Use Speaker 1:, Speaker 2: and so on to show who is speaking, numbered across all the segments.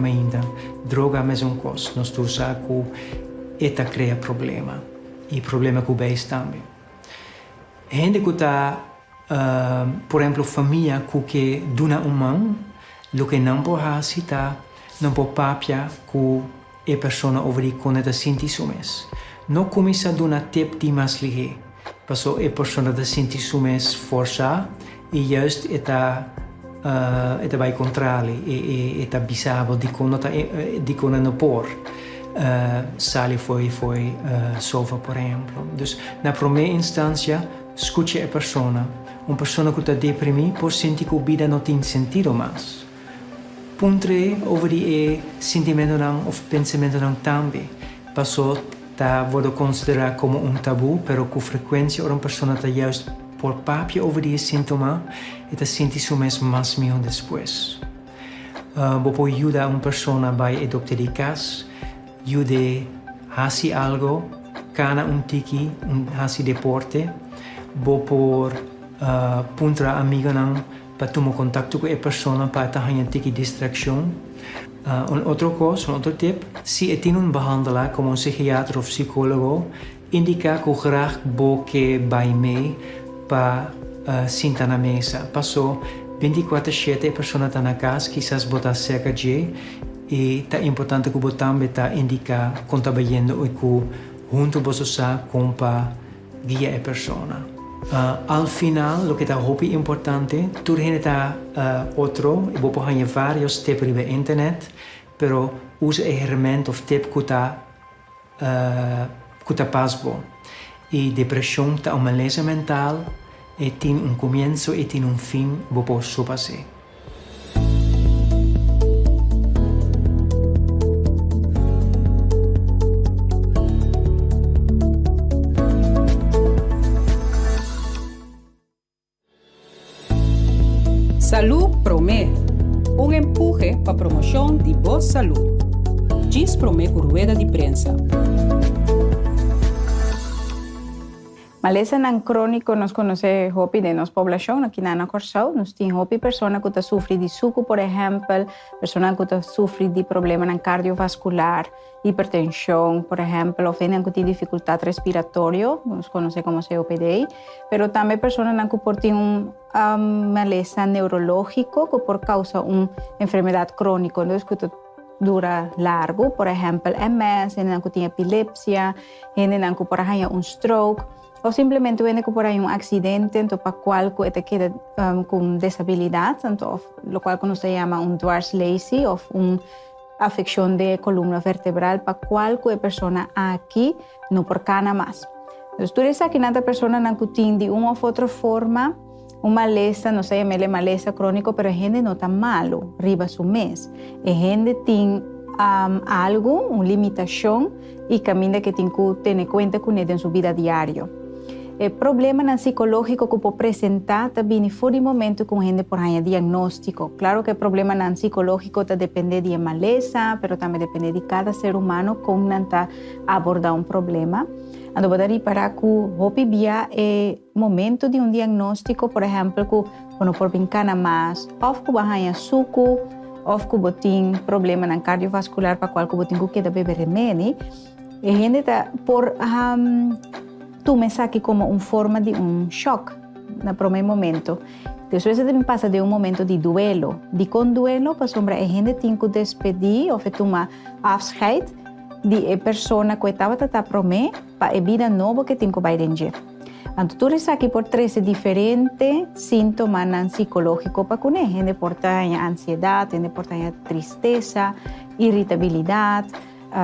Speaker 1: Mainta, droga mesun kos, nos tur sa ku e ta krea problema i problema ku beis tambe. Hende ku ta, por ehemplo famia ku ke duna un man, loke nan por hasi ta nan por papia ku e persona over di kon e ta sinti su mes. No kuminsá duna tip di mas lihé, paso e persona ta sinti su mes forsá i juist e ta e ta bai kontrali, e ta bisa bo dikon no ta dikon e no por sali fo'i fo'i sofa por ehemplo. Dus na promé instansia skucha e persona. Un persona ku ta deprimí por sinti ku bida no tin sentido mas. Puntr'é over di e sintimentonan of pensamentonan tambe, paso ta wordo konsiderá komo un tabú, pero ku frekuensia ora un persona ta juist por papia over di e síntoma, e ta sinti su mes mas mihó despues. Bo por yuda un persona bai e dokter di kas, yud'é hasi algo, kana un tiki, un hasi deporte. Bo por puntra amigonan Pa tuma kontakto ku e persona pa e ta haña tiki distrakshon. Un otro kos, un otro tip, si e tin un behandelaar komo un sigiater òf sikólogo, indiká ku graag bo ke bai mee pa sinta na mesa. Paso bintikuater shete e persona ta na kas, kisas bo ta serka dje i ta importante ku bo tambe ta indiká kon ta bayendo i ku huntu boso sa kon pa guia e persona. Al final, loke ta hopi importante, tur hende ta otro i bo por haña varios tip riba internet, pero usa e herment of tip ku ta ku ta pas bo. E depresion ta un malesa mental, e tin un comienso e tin un fin, bo por supas'é.
Speaker 2: Salú Promé, un empuhe pa promoshon di bo salú. Djis promé ku rueda di prensa.
Speaker 3: Malesanan króniko nos konosé hopi den nos poblashon aki na na Kòrsou. Nos tin hopi persona ku ta sufri di suku por ehèmpel, personanan ku ta sufri di problemanan kardiovaskular, hipertenshon por ehèmpel òf hendenan ku tin difikultat respiratorio, nos konosé komo COPD. Pero tambe personanan ku por tin un malesa neurológiko ku por kousa un enfermedat króniko, entonces ku ta dura largu, por ehèmpel MS, hendenan ku tin epilepsia. Hendenan ku por a haña un stroke òf simplemente un hende ku por haña un aksidente anto pa kual ku e ta keda ku un desabilidat anto òf lokual ku nos ta yama un dwarslaesie òf un afekshon den e kolumna vertebral pa kual ku e persona aki no por kana mas. Entonces tur esakinan ta personanan ku tin di un òf otro forma un malesa, nos ta yam'el e malesa króniko, pero e hende no ta malu riba su mes. E hende tin algu, un limitashon. i kaminda ke tin ku tene kuenta kuné den su bida diario. E problemanan sikológiko ku por presentá ta bini for di momentu ku un hende por haña diagnóstiko. Klaro ku e problemanan sikológiko ta dependé di e malesa, pero tambe dependé di kada ser humano kon nan ta abordá un problema. Anto bo ta ripará ku hopi bia e momentu di un diagnóstiko, por ehèmpel ku bo no por bin kana mas òf ku bo a haña suku, Of ku bo tin problemanan kardiovaskular pa kual ku bo tin ku keda bebe remedi, e hende ta por tuma esaki komo un forma di un shòk na promé momento. Despues e ta bin pasa den un momento di duelo. Dikon duelo? Pasobra e hende tin ku despedí òf e tuma afscheid di e persona ku e tabata ta promé pa e bida nobo ku e tin ku bai den dje. Anto tur esaki por trese diferente síntomanan sikológiko pa kuné. Hende por ta haña ansiedat, hende por ta haña tristesa, iritabilidat,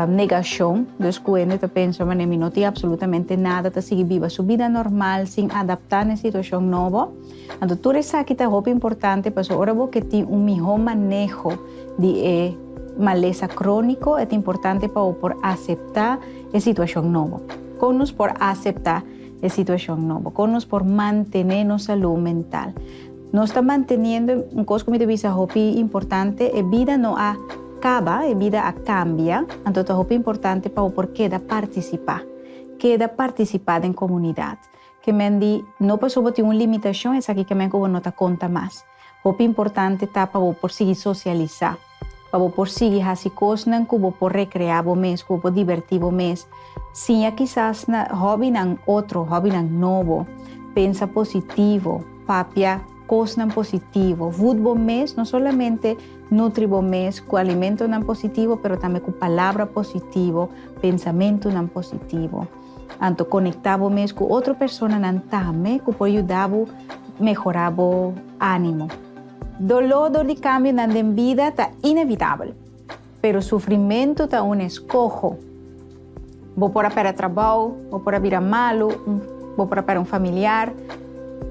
Speaker 3: negashon. Dus ku hende ta pensa manera mi no tin apsolutamente nada, ta sigui biba su bida normal sin adaptá na e situashon nobo. Anto tur esaki ta hopi importante pasobra ora bo ke tin un mihó maneho di e malesa króniko e ta importante pa bo por aseptá e situashon nobo. Kon nos por aseptá e situashon nobo? Kon nos por mantené nos salú mental? Nos ta manteniendo, un kos ku mi ta bisa hopi importante, e bida no a kaba, e bida a kambia, anto ta hopi importante pa bo por keda partisipá. Keda partisipá den komunidat. Ke men di, no pasobra bo tin un limitashon, esaki ke men ku bo no ta konta mas. Hopi importante ta pa bo por sigui sosialisá. pa bo por sigui hasi kosnan ku bo por rekreá bo mes, ku bo por dibertí bo mes. Siña kisas na hòbinan otro, hòbinan nobo. Pensa positivo, papia kosnan positivo. Vud bo mes, no solamente nutri bo mes ku alimentonan positivo, pero tambe ku palabra positivo, pensamentunan positivo. Anto konektá bo mes ku otro personanan tambe ku por yuda bo mehorá bo ánimo. Doló dor di kambionan den bida ta inevitabel, pero sufrimentu ta un eskoho. Bo por a pèrdè trabou, bo por a bira malu, bo por a pèrdè un familiar.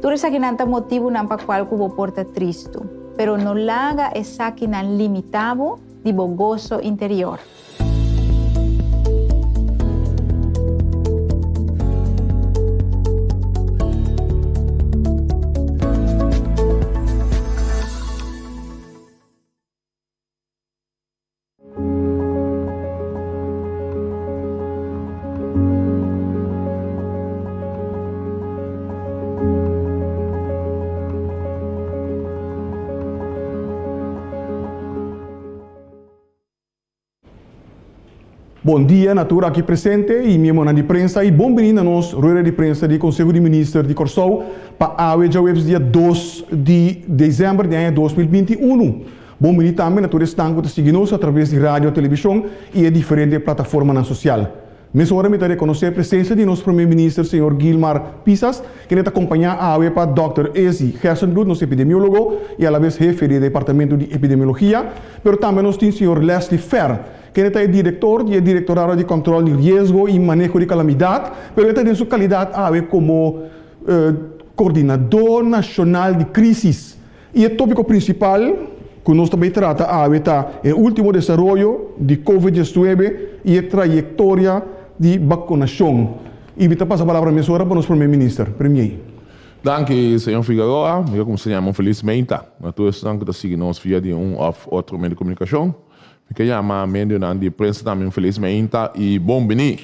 Speaker 3: Tur esakinan ta motibunan pa kual ku bo por ta tristu, pero no laga esakinan limitá bo di bo goso interior.
Speaker 4: Bon dia na tur aki presente y miembronan di prensa y bon bini na nos rueda di prensa di Conseho di Minister di Corsou pa awe djaweps dia dos di december di aña 2021. Bon bini tambe na tur esnan cu ta sigui nos a traves di radio, television y e diferente plataformanan social. Mesora mi ta rekonosé e presensia di nos Prome Minister señor Gilmar Pisas, kende ta kompañá awe pa dòkter Ezzy Gerstenbluth, nos epidemiólogo i alabes hefe di e Departamento di Epidemiologia, pero tambe nos tin señor Leslie Fer, kende ta e direktor di e Direktorado di Kòntròl di Riesgo i Maneho di Kalamidat, pero e ta den su kalidat awe komo Kordinadó Nashonal di Krísis. I e tópiko prinsipal ku nos ta bai trata awe ta e último desaroyo di Covid diesnuebe i e trayektoria di bakunashon. I mi ta pasa palabra mesora pa nos Prome Minister, Premier.
Speaker 5: Danki, señor Figueroa. Mi ta kuminsá yama un felis meinta na tur esnan ku ta sigui nos via di un òf otro medio di komunikashon. Mi ke yama medionan di prensa tambe un felis meinta i bon biní.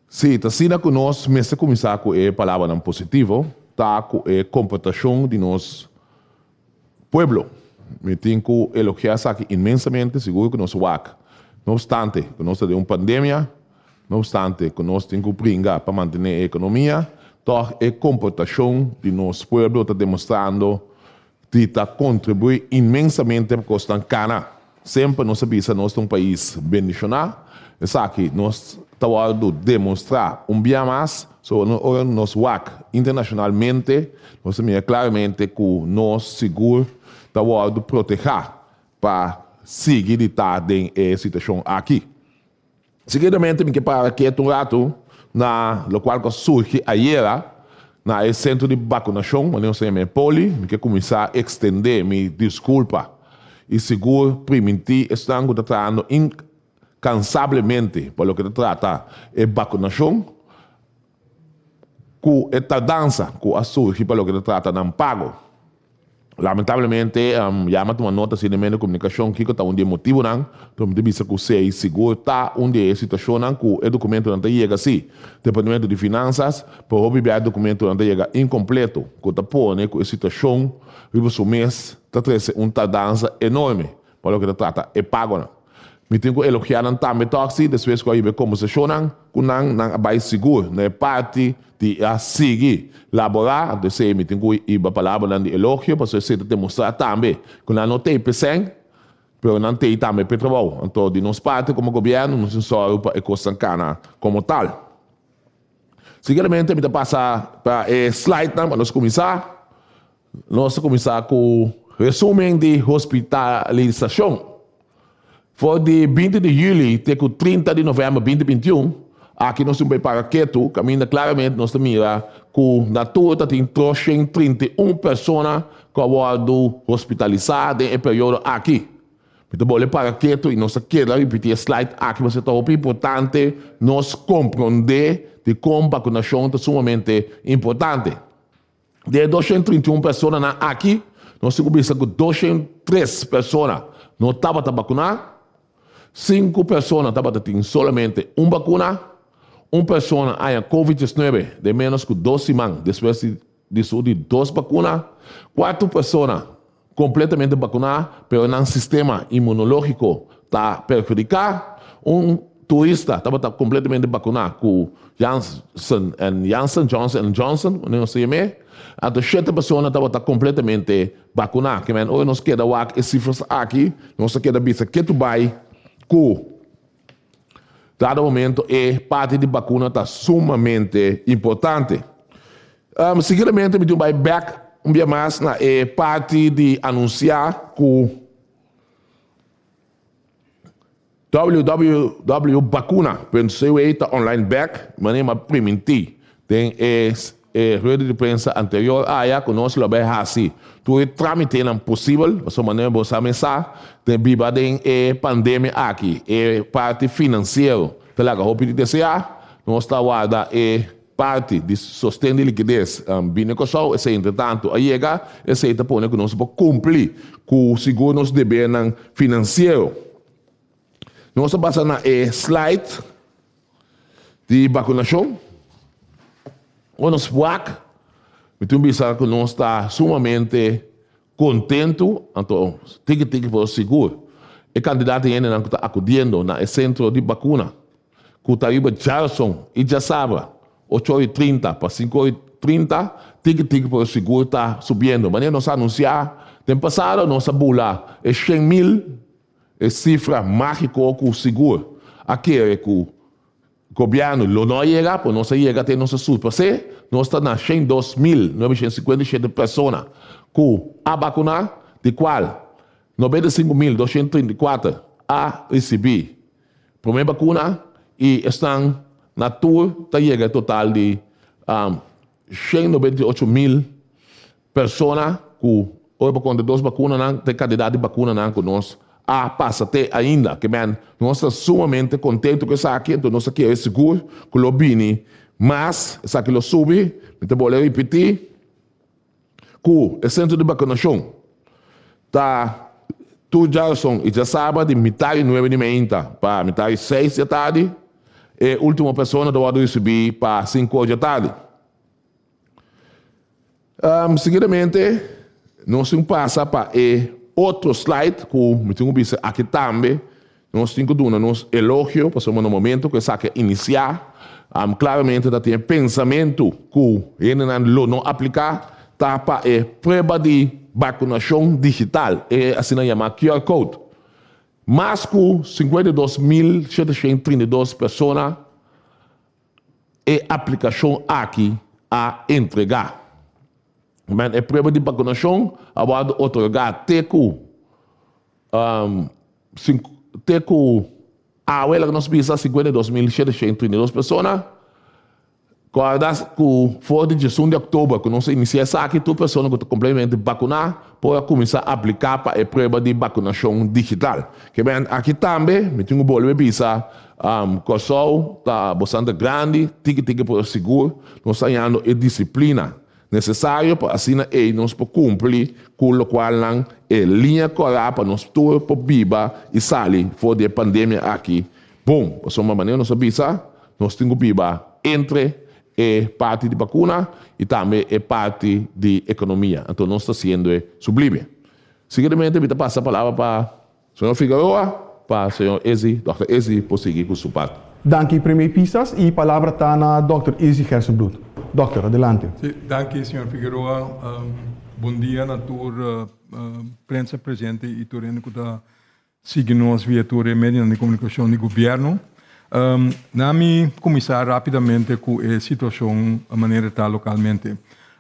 Speaker 5: Sí, ta asina ku nos mester kuminsá ku e palabranan positivo, ta ku e komportashon di nos pueblo. Mi tin ku elogiá esaki inmensamente, sigur ku nos wak. No opstante ku nos ta den un pandemia, no opstante ku nos tin ku bringa pa mantené e ekonomia, tòg e komportashon di nos pueblo ta demostrando di ta kontribuí inmensamente pa kosnan kana. Semper nos a bisa nos ta un pais bendishoná. Esaki nos ta wòrdu demostrá un bia mas. So ora nos wak internashonalmente nos ta mira klaramente ku nos sigur ta wòrdu protehá pa sigui di ta den e situashon aki. Seguidamente mi ke para ketu un ratu na lokual ku a surgi ayera na e sentro di bakunashon, manera nos ta yama e poli. Mi ke kuminsá ekstendé mi diskulpa i sigur primintí esnan ku ta trahando inkansablemente pa loke ta trata e bakunashon ku e tardansa ku a surgi pa loke ta trata nan pago. Lamentablemente, ya mi a tuma nota si den medio di komunikashon kiko ta un di e motibunan, pero mi ta bisa ku esei sigur ta un di e situashonnan ku e dokumentonan ta yega si Departamento di Finansas, pero hopi bia e dokumentonan ta yega inkompleto, ku ta pone ku e situashon riba su mes ta trese un tardansa enorme pa loke ta trata e pagonan. Mi tin ku elogiá nan tambe tòg si despues ku a hiba e kombersashonnan ku nan, nan a bai sigur na e parti di a sigui laborá. Anto esei mi tin ku hiba palabranan di elogio pasobra esei ta demostrá tambe ku nan no t'ei p'esèn, pero nan t'ei tambe p'e trabou. Anto di nos parti komo gobièrnu nos tin sòru pa e kosnan kana komo tal. Siguientemente mi ta pasa pa e slidenan pa nos kuminsá. Nos ta kuminsá ku resumen di hospitalisashon. For di binti di yüli te ku trinta di novèmber binti bintiun, aki nos tin bai para ketu kaminda klaramente nos ta mira ku na tur ta tin troshen 31 persona ku a wòrdu hospitalisá den e periodo aki. Mi ta bolbe para ketu i nos ta keda ripití e slide aki pasobra ta hopi importante nos komprondé dikon bakunashon ta sumamente importante. Di e 231 personanan aki, nos tin ku bisa ku 203 persona no tabata bakuná, sinku persona tabata tin solamente un bakuna, un persona a haña Covid 19 den ménos ku dos siman despues di su di dos bakuna, kuater persona. kompletamente bakuná, pero nan sistema inmunológiko ta perhudiká. Un turista tabata kompletamente bakuná ku Janssen en Janssen, Johnson en Johnson, manera nos ta yam'é. Anto shete persona tabata kompletamente bakuná. Ke men ora nos keda wak e sifras aki, nos ta keda bisa ke tu bai ku dado momento e parti di bakuna ta sumamente importante. Seguidamente mi tin bai bek un bia mas na e parti di anunsiá ku www.bakuna.cw ta online bek, manera mi a primintí den e rueda di prensa anterior aya ku nos lo bai hasi tur e trámitenan posibel, pasobra manera bo sa mes sa, den biba den e pandemia aki e parti finansiero ta laga hopi di deseá. Nos ta warda e parti di sosten di likides bini Kòrsou, esei entretantu a yega, esei ta pone ku nos por kumpli ku sigur nos debernan finansiero. Nos ta pasa na e slide di bakunashon. Ora nos wak, mi tin bisa ku nos ta sumamente kontentu, anto tiki tiki pero sigur e kantidat di hendenan ku ta akudiendo na e sentro di bakuna ku ta riba djason i djasabra ocho ora i trinta pa sinku ora i 30, tiki tiki pero sigur ta subiendo. Manera nos a anunsiá den pasado, nos a bula e 100.000, e sifra mágiko ku sigur a kere ku gobièrnu lo no a yega, pero nos a yega te nos a surpas'é. Nos ta na 102.957 persona ku a bakuná, di kual 95.234 a risibí promé bakuna i esnan na tur ta yega e total di 198.000 persona ku ora pa konta dos bakunanan ta e kantidat di bakunanan ku nos a pasa te ainda. Ke men nos ta sumamente kontentu ku esaki, enton nos ta kere sigur ku lo bini mas, esaki lo subi. Mi ta bolbe ripití ku e sentro di bakunashon ta tur djason i djasabra di mitar di nuebe di meinta pa mitar di seis di atardi. E ultimo persona ta wòrdu risibí pa sinku or di atardi. Seguidamente nos tin pasa pa e otro slide ku mi tin ku bisa aki tambe nos tin ku duna nos elogio pasobra na momento ku esaki a inisiá klaramente ta tin e pensamentu ku hendenan lo no apliká ta pa e prueba di bakunashon digital e asina yamá QR code. Mas ku 52.732 persona e aplikashon aki a entregá. Men e prueba di bakunashon a wòrdu otorgá te ku te ku awe laga nos bisa 52.732 persona. Kòrda ku for di 11 di òktober ku nos a inisiá esaki tur persona ku ta kompletamente bakuná por a kuminsá apliká pa e prueba di bakunashon digital. Ke men aki tambe mi tin ku bolbe bisa Kòrsou ta bastante grandi, tiki tiki pero sigur nos ta hañando e disiplina nesesario pa asina ei nos por kumpli ku lokualnan e liña kòrá pa nos tur por biba i sali for di e pandemia aki bon. Pasobra manera nos a bisa nos tin ku biba entre e parti di bakuna i tambe e parti di ekonomia. Anto nos ta hasiendo e sublime. Seguidamente mi ta pasa palabra pa Señor Figueroa pa señor Izzy, Dòkter Izzy por sigui ku su parti.
Speaker 4: Danki Premier Pisas y palabra ta na Dòkter Izzy Gerstenbluth. Dòkter, adelante.
Speaker 6: Sí, danki señor Figueroa. Bon dia na tur prensa presente y tur hende cu ta sigui nos via tur e medionan di comunicacion di gobierno. Na mi cuminsa rapidamente cu e situacion manera ta localmente.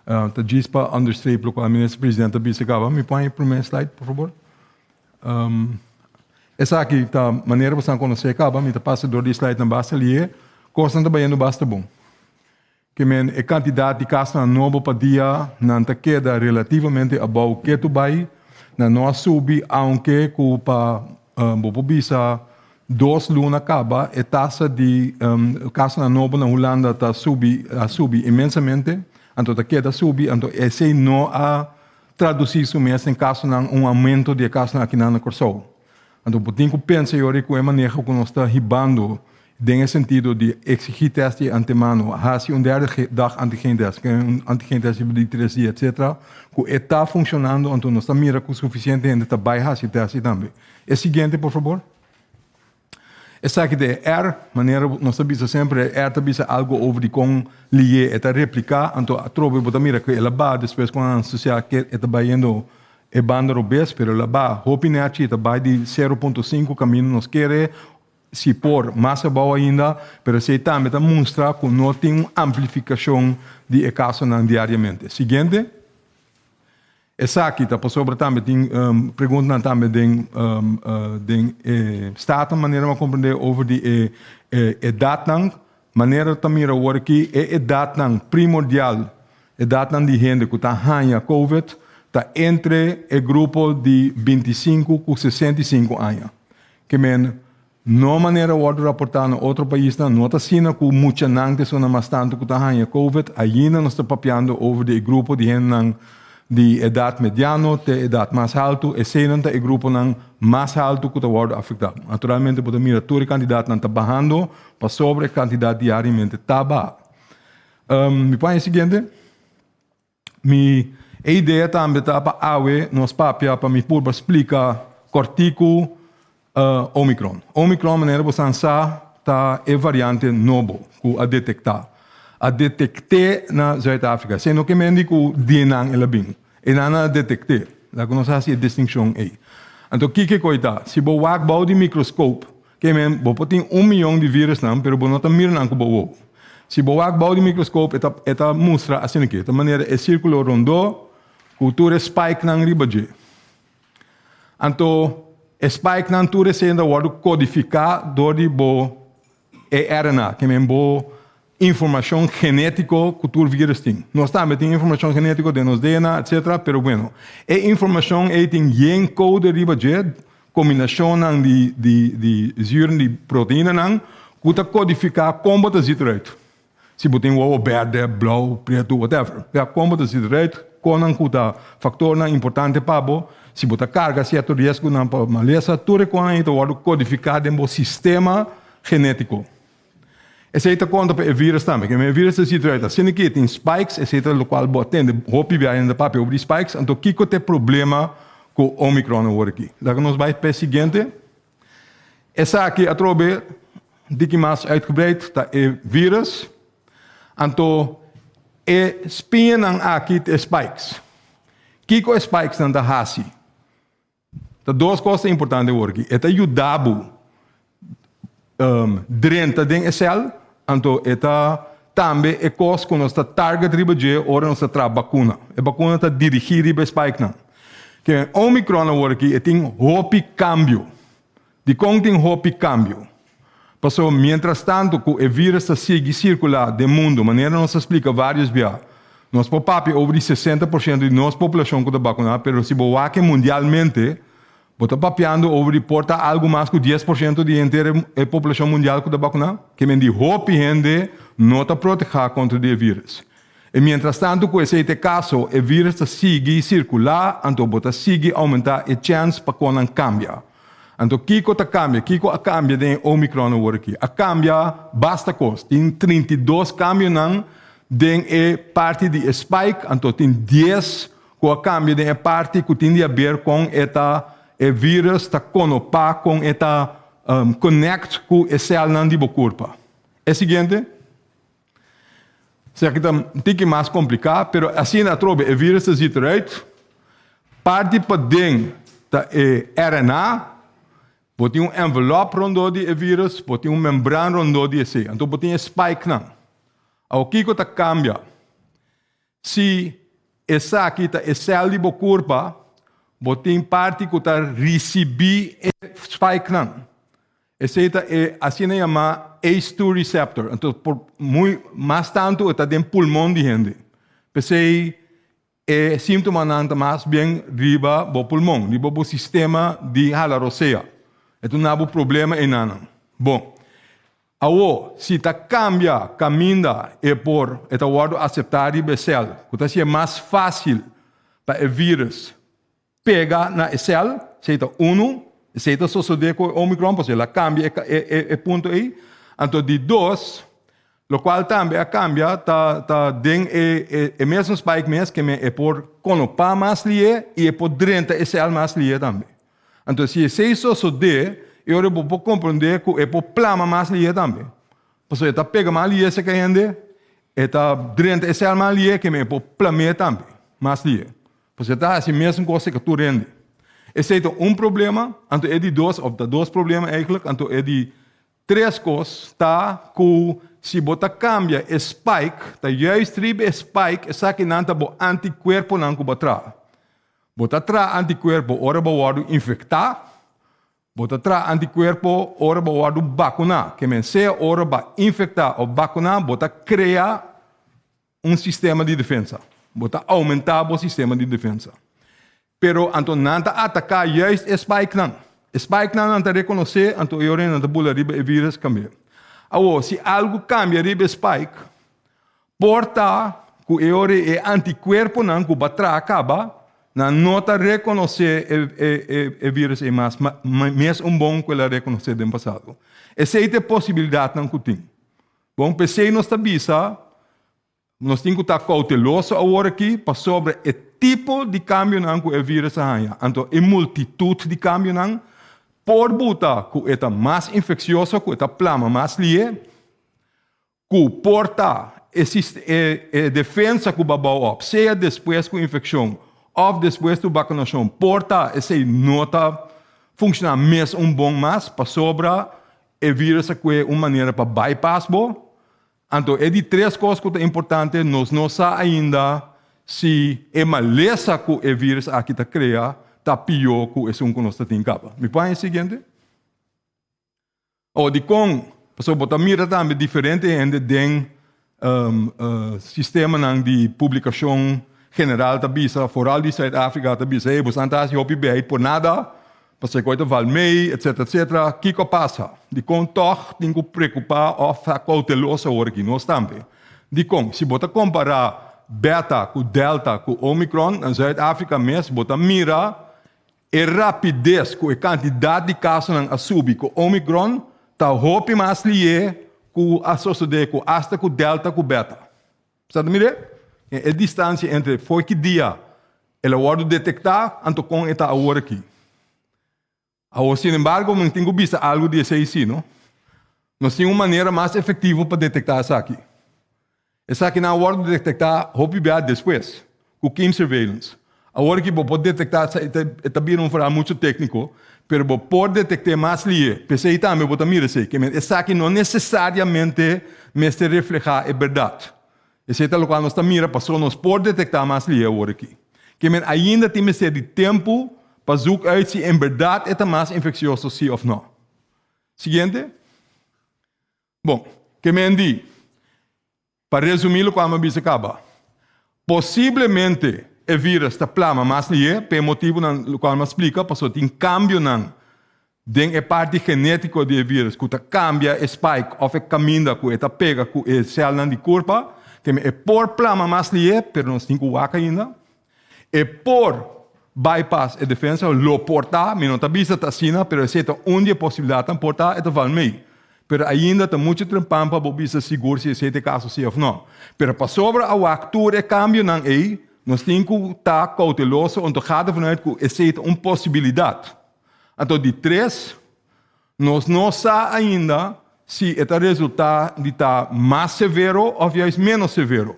Speaker 6: Ta djis pa understreep locual Minister President a bisa caba. Mi pon e primer slide por favor. Esaki ta manera boso a konosé kaba, mi ta pasa dor di e slide-nan basta lié, kosnan ta bayendo basta bon. Ke men e kantidat di kasnan nobo pa dia nan ta keda relativamente abou ketu bai, nan no a subi aunke ku pa bo por bisa dos luna kaba e tasa di kasnan nobo na Hulanda ta subi a subi inmensamente, anto ta keda subi, anto esei no a Tradusí su mes den kasonan un aumento di e kasonan akinan na Kòrsou. Anto bo tin ku pensa yori ku e maneho ku nos ta hibando. Den e sentido di exigi test di antemano, haci un derde dag antigentest, un antigentest di 3 dia, etc. Cu ta funcionando, anto nos ta mira cu suficiente hende ta bay haci test tambe. E siguiente, por fabor. Esaki ta R, manera nos ta bisa semper, R ta bisa algo over di con lihe e ta replica, anto atrobe bo ta mira cu el a baha despues cu a anuncia cu e ta bayendo e banda robes, pero el a baha hopi nechi, ta bay di 0.5 caminda nos kier si por mas abou ainda, pero esey tambe ta mustra cu no tin un amplificacion di e casonan diariamente. Siguiente. Esaki ta pasobra tambe tin pregunta tambe den Staten, manera mi a comprende, over di e edadnan. Manera ta mira awor aki, e edadnan primordial, edadnan di hende cu ta haña COVID, ta entre e grupo di 25 cu 65 aña. Kemen no manera wordo raporta na otro paisnan, no ta asina cu muchanan ta esnan mas tanto cu ta haña COVID. Ainda nos ta papiando over di grupo di hende di edad mediano te edad mas halto, eseynan ta e gruponan mas halto cu ta wordo afecta. Naturalmente, bo ta mira tur e cantidadnan ta bahando, pasobra e cantidad diariamente ta baha. Mi por e siguiente. Mi idea tambe ta pa awe nos papia pa mi por splica cortico Omicron. Omicron, manera bo sa, ta e variante nobo cu a detecta. A detecta na Zuid-Afrika. Esey no kemen cu di einan el a bin. Einan a detecta. Laga nos haci e distincion ey. Anto, kiko e ta? Si bo wak bou di microscope, kemen bo tin 1 miyon di virusnan, pero bo no ta mira nan cu bo wowo. Si bo wak bou di microscope, e ta mustra asina aki. Ta manera e circulo rondo, cu tur spikenan riba dje. Anto, spikenan tur esey ta wordo codifica door di bo RNA, kemen bo informacion genetico cu tur virus tin. Nos tambe tin informacion genetico den nos DNA, etc. Pero bueno, e informacion ey tin yen code riba dje, combinacion di zuren di proteinanan, cu ta codifica con bo ta ziet eruit. Si bo tin wowo berde, blauw, preto, whatever. Ja, con bo ta ziet eruit, con cu ta factornan importante pa bo, si bo ta carga cierto riesgonan pa malesa, tur e cosnan ta wordo codifica den bo sistema genetico. Esey ta conta pa e virus tambe, cu e virus ta ziet eruit. Asina cu tin spikes, esey ta locual bo a tende hopi biaha den papia over di spikes, anto kiko ta e problema cu Omicron awor aki? Laga nos bay pa e siguiente. Esaki atrobe diki mas uitgebreid, ta e virus. Anto e spiñanan aki ta e spikes. Kiko e spikes nan ta hasi? Ta dos cos importante awor aki. E ta yuda bo drenta den e cel, anto e ta tambe e cos cu nos ta target riba dje ora nos ta traha vacuna. E vacuna ta dirigi riba e spikenan. Cu Omicron awor aki e tin hopi cambio. Di con tin hopi cambio? Paso, mientras tanto cu e virus ta sigui circula den mundo, manera nos a splica varios bia, nos por papia over di 60% di nos poblacion cu ta vacuna, pero si bo wak mundialmente, bo ta papiando over di por ta algo mas cu 10% di henter e poblacion mundial cu ta vacuna, kemen di hopi hende no ta protegi contra e virus. Y mientras tanto cu esey ta e caso, e virus ta sigui circula, anto bo ta sigui aumenta e chance pa cu nan cambia. Anto kiko ta cambia? Kiko a cambia den Omicron awor aki? A cambia basta cos. Tin 32 cambionan den e parti di spike, anto tin 10 cu a cambia den e parti cu tin di haber cu e ta e virus ta conopa cu e ta connect cu e celnan di bo curpa. E siguiente. Esaki ta un tiki mas complica, pero asina atrobe e virus ta ziet eruit. Parti paden ta e RNA, bo tin un envelop rond di e virus, bo tin un membran rond di esey. Anto bo tin e spikenan. Awor kiko ta cambia? Si esaki ta e cel di bo curpa, bo tin parti cu ta ricibi e spikenan. Esey ta e asina yama ACE2 receptor. Anto, por muy mas tanto ta den pulmon di hende. P'esey e sintomanan ta mas bien riba bo pulmon, riba bo sistema di hala rosea. Anto na bo problema einan. Bon. Awo, si ta cambia caminda e por e ta wordo acepta riba e cel, cu ta haci mas facil pa e virus pega na e cel, esey ta uno, esey ta sucede cu Omicron, pasobra el a cambia e punto ey. Anto di dos, lokual tambe a kambia ta ta den e e e mesun spike mes ke men e por konopá mas lié i e por drenta e sèl mas lié tambe. Anto si esei sosodé, e ora bo por komprondé ku e por plama mas lié tambe. Pasobra e ta pega mas lié serka hende, e ta drenta e sèl mas lié ke men e por plam'é tambe mas lié. Pasobra e ta hasi mesun kos serka tur hende. Esei ta un problema, anto e di dos, òf ta dos problema eigentlik, anto e di tres kos ta ku si bo ta kambia e spike, ta juist riba e spike esakinan ta bo antikuerponan ku bo a traha. Bo ta traha antikuerpo ora bo wòrdu infektá, bo ta traha antikuerpo ora bo wòrdu bakuná. Ke men sea ora bo a infektá òf bakuná, bo ta krea un sistema di defensa. Bo ta oumentá bo sistema di defensa. Pero anto nan ta ataká juist e spikenan. E spikenan nan ta rekonosé, anto e ora nan ta bula riba e vírus kambia. Awor, si algu kambia riba e spike, Por ta ku e ora e antikuerponan ku bo a traha kaba, nan no ta rekonosé e vírus ei mas, mes un bon ku el a rekonosé den pasado. Esei ta e posibilidatnan ku tin. Bon, p'esei nos ta bisa, nos tin ku ta kouteloso awor aki pasobra e tipo di kambionan ku e vírus a haña, anto e multitut di kambionan, por buta ku e ta mas infeksioso, ku e ta plama mas lié. Ku por ta e e defensa ku bo bou op, sea despues ku infekshon òf despues ku bakunashon, por ta esei no ta funshoná mes un bon mas pasobra e vírus a kue un manera pa bypass bo. Anto e di tres kos ku ta importante, nos no sa ainda si e malesa ku e vírus aki ta krea ta pió ku esun ku nos ta tin kaba. Mi por haña e siguiente? O dikon? Pasobra bo ta mira tambe diferente hende den sistemanan di publikashon general ta bisa, foral di Zuid-Afrika ta bisa, hey, boso ta hasi hopi beit por nada, pasobra ku ta val mei, etsetera, etsetera. Kiko a pasa? Dikon tòg tin ku preokupá òf ta kouteloso awor aki? Nos tambe. Dikon? Si bo ta kompará Beta ku Delta ku Omicron, na Zuid-Afrika mes bo ta mira E rapides ku e kantidat di kasonan a subi ku Omicron ta hopi mas lié ku a sosodé ku asta ku Delta ku Beta. Sa ta mir'é? E distansia entre for ki dia el a wòrdu detektá anto kon e ta awor aki. Awor, sinembargo, mi tin ku bisa algu di esei sí, no? Nos tin un manera mas efektivo pa detektá esaki. Esakinan a wòrdu detektá hopi bia despues, ku kiem surveillance. Awor ki bo por detektá, e ta bira un verhaal muchu tékniko, pero bo por detekt'é mas lié. P'esei tambe bo ta mira esei. Ke men esaki no nesesariamente mester reflehá e bèrdat. Esei ta lokual nos ta mira pasobra nos por detektá mas lié awor aki. Ke men ainda tin mester di tempu pa zoek uit si en bèrdat e ta mas infeksioso si òf nò. Siguiente. Bon, ke men di, pa resumí lokual mi a bisa kaba, posiblemente e vírus ta plama mas lihé pa e motibunan lokual mi a splika, pasobra tin kambionan den e parti genétiko di e vírus ku ta kambia e spike òf e kaminda ku e ta pega ku e sèlnan di kurpa, ke men e por plama mas lihé, pero nos tin ku wak ainda. E por bypass e defensa, lo por ta, mi no ta bisa ta asina, pero esei ta un di e posibilidatnan, por ta e ta val mei. Pero ainda ta muchu trempan pa bo bisa sigur si esei ta e kaso si òf no. Pero pasobra a wak tur e kambionan ei, nos tin ku ta kouteloso anto gaat ervan uit ku esei ta un posibilidat. Anto di tres, nos no sa ainda si e ta resultá di ta mas severo òf juist ménos severo.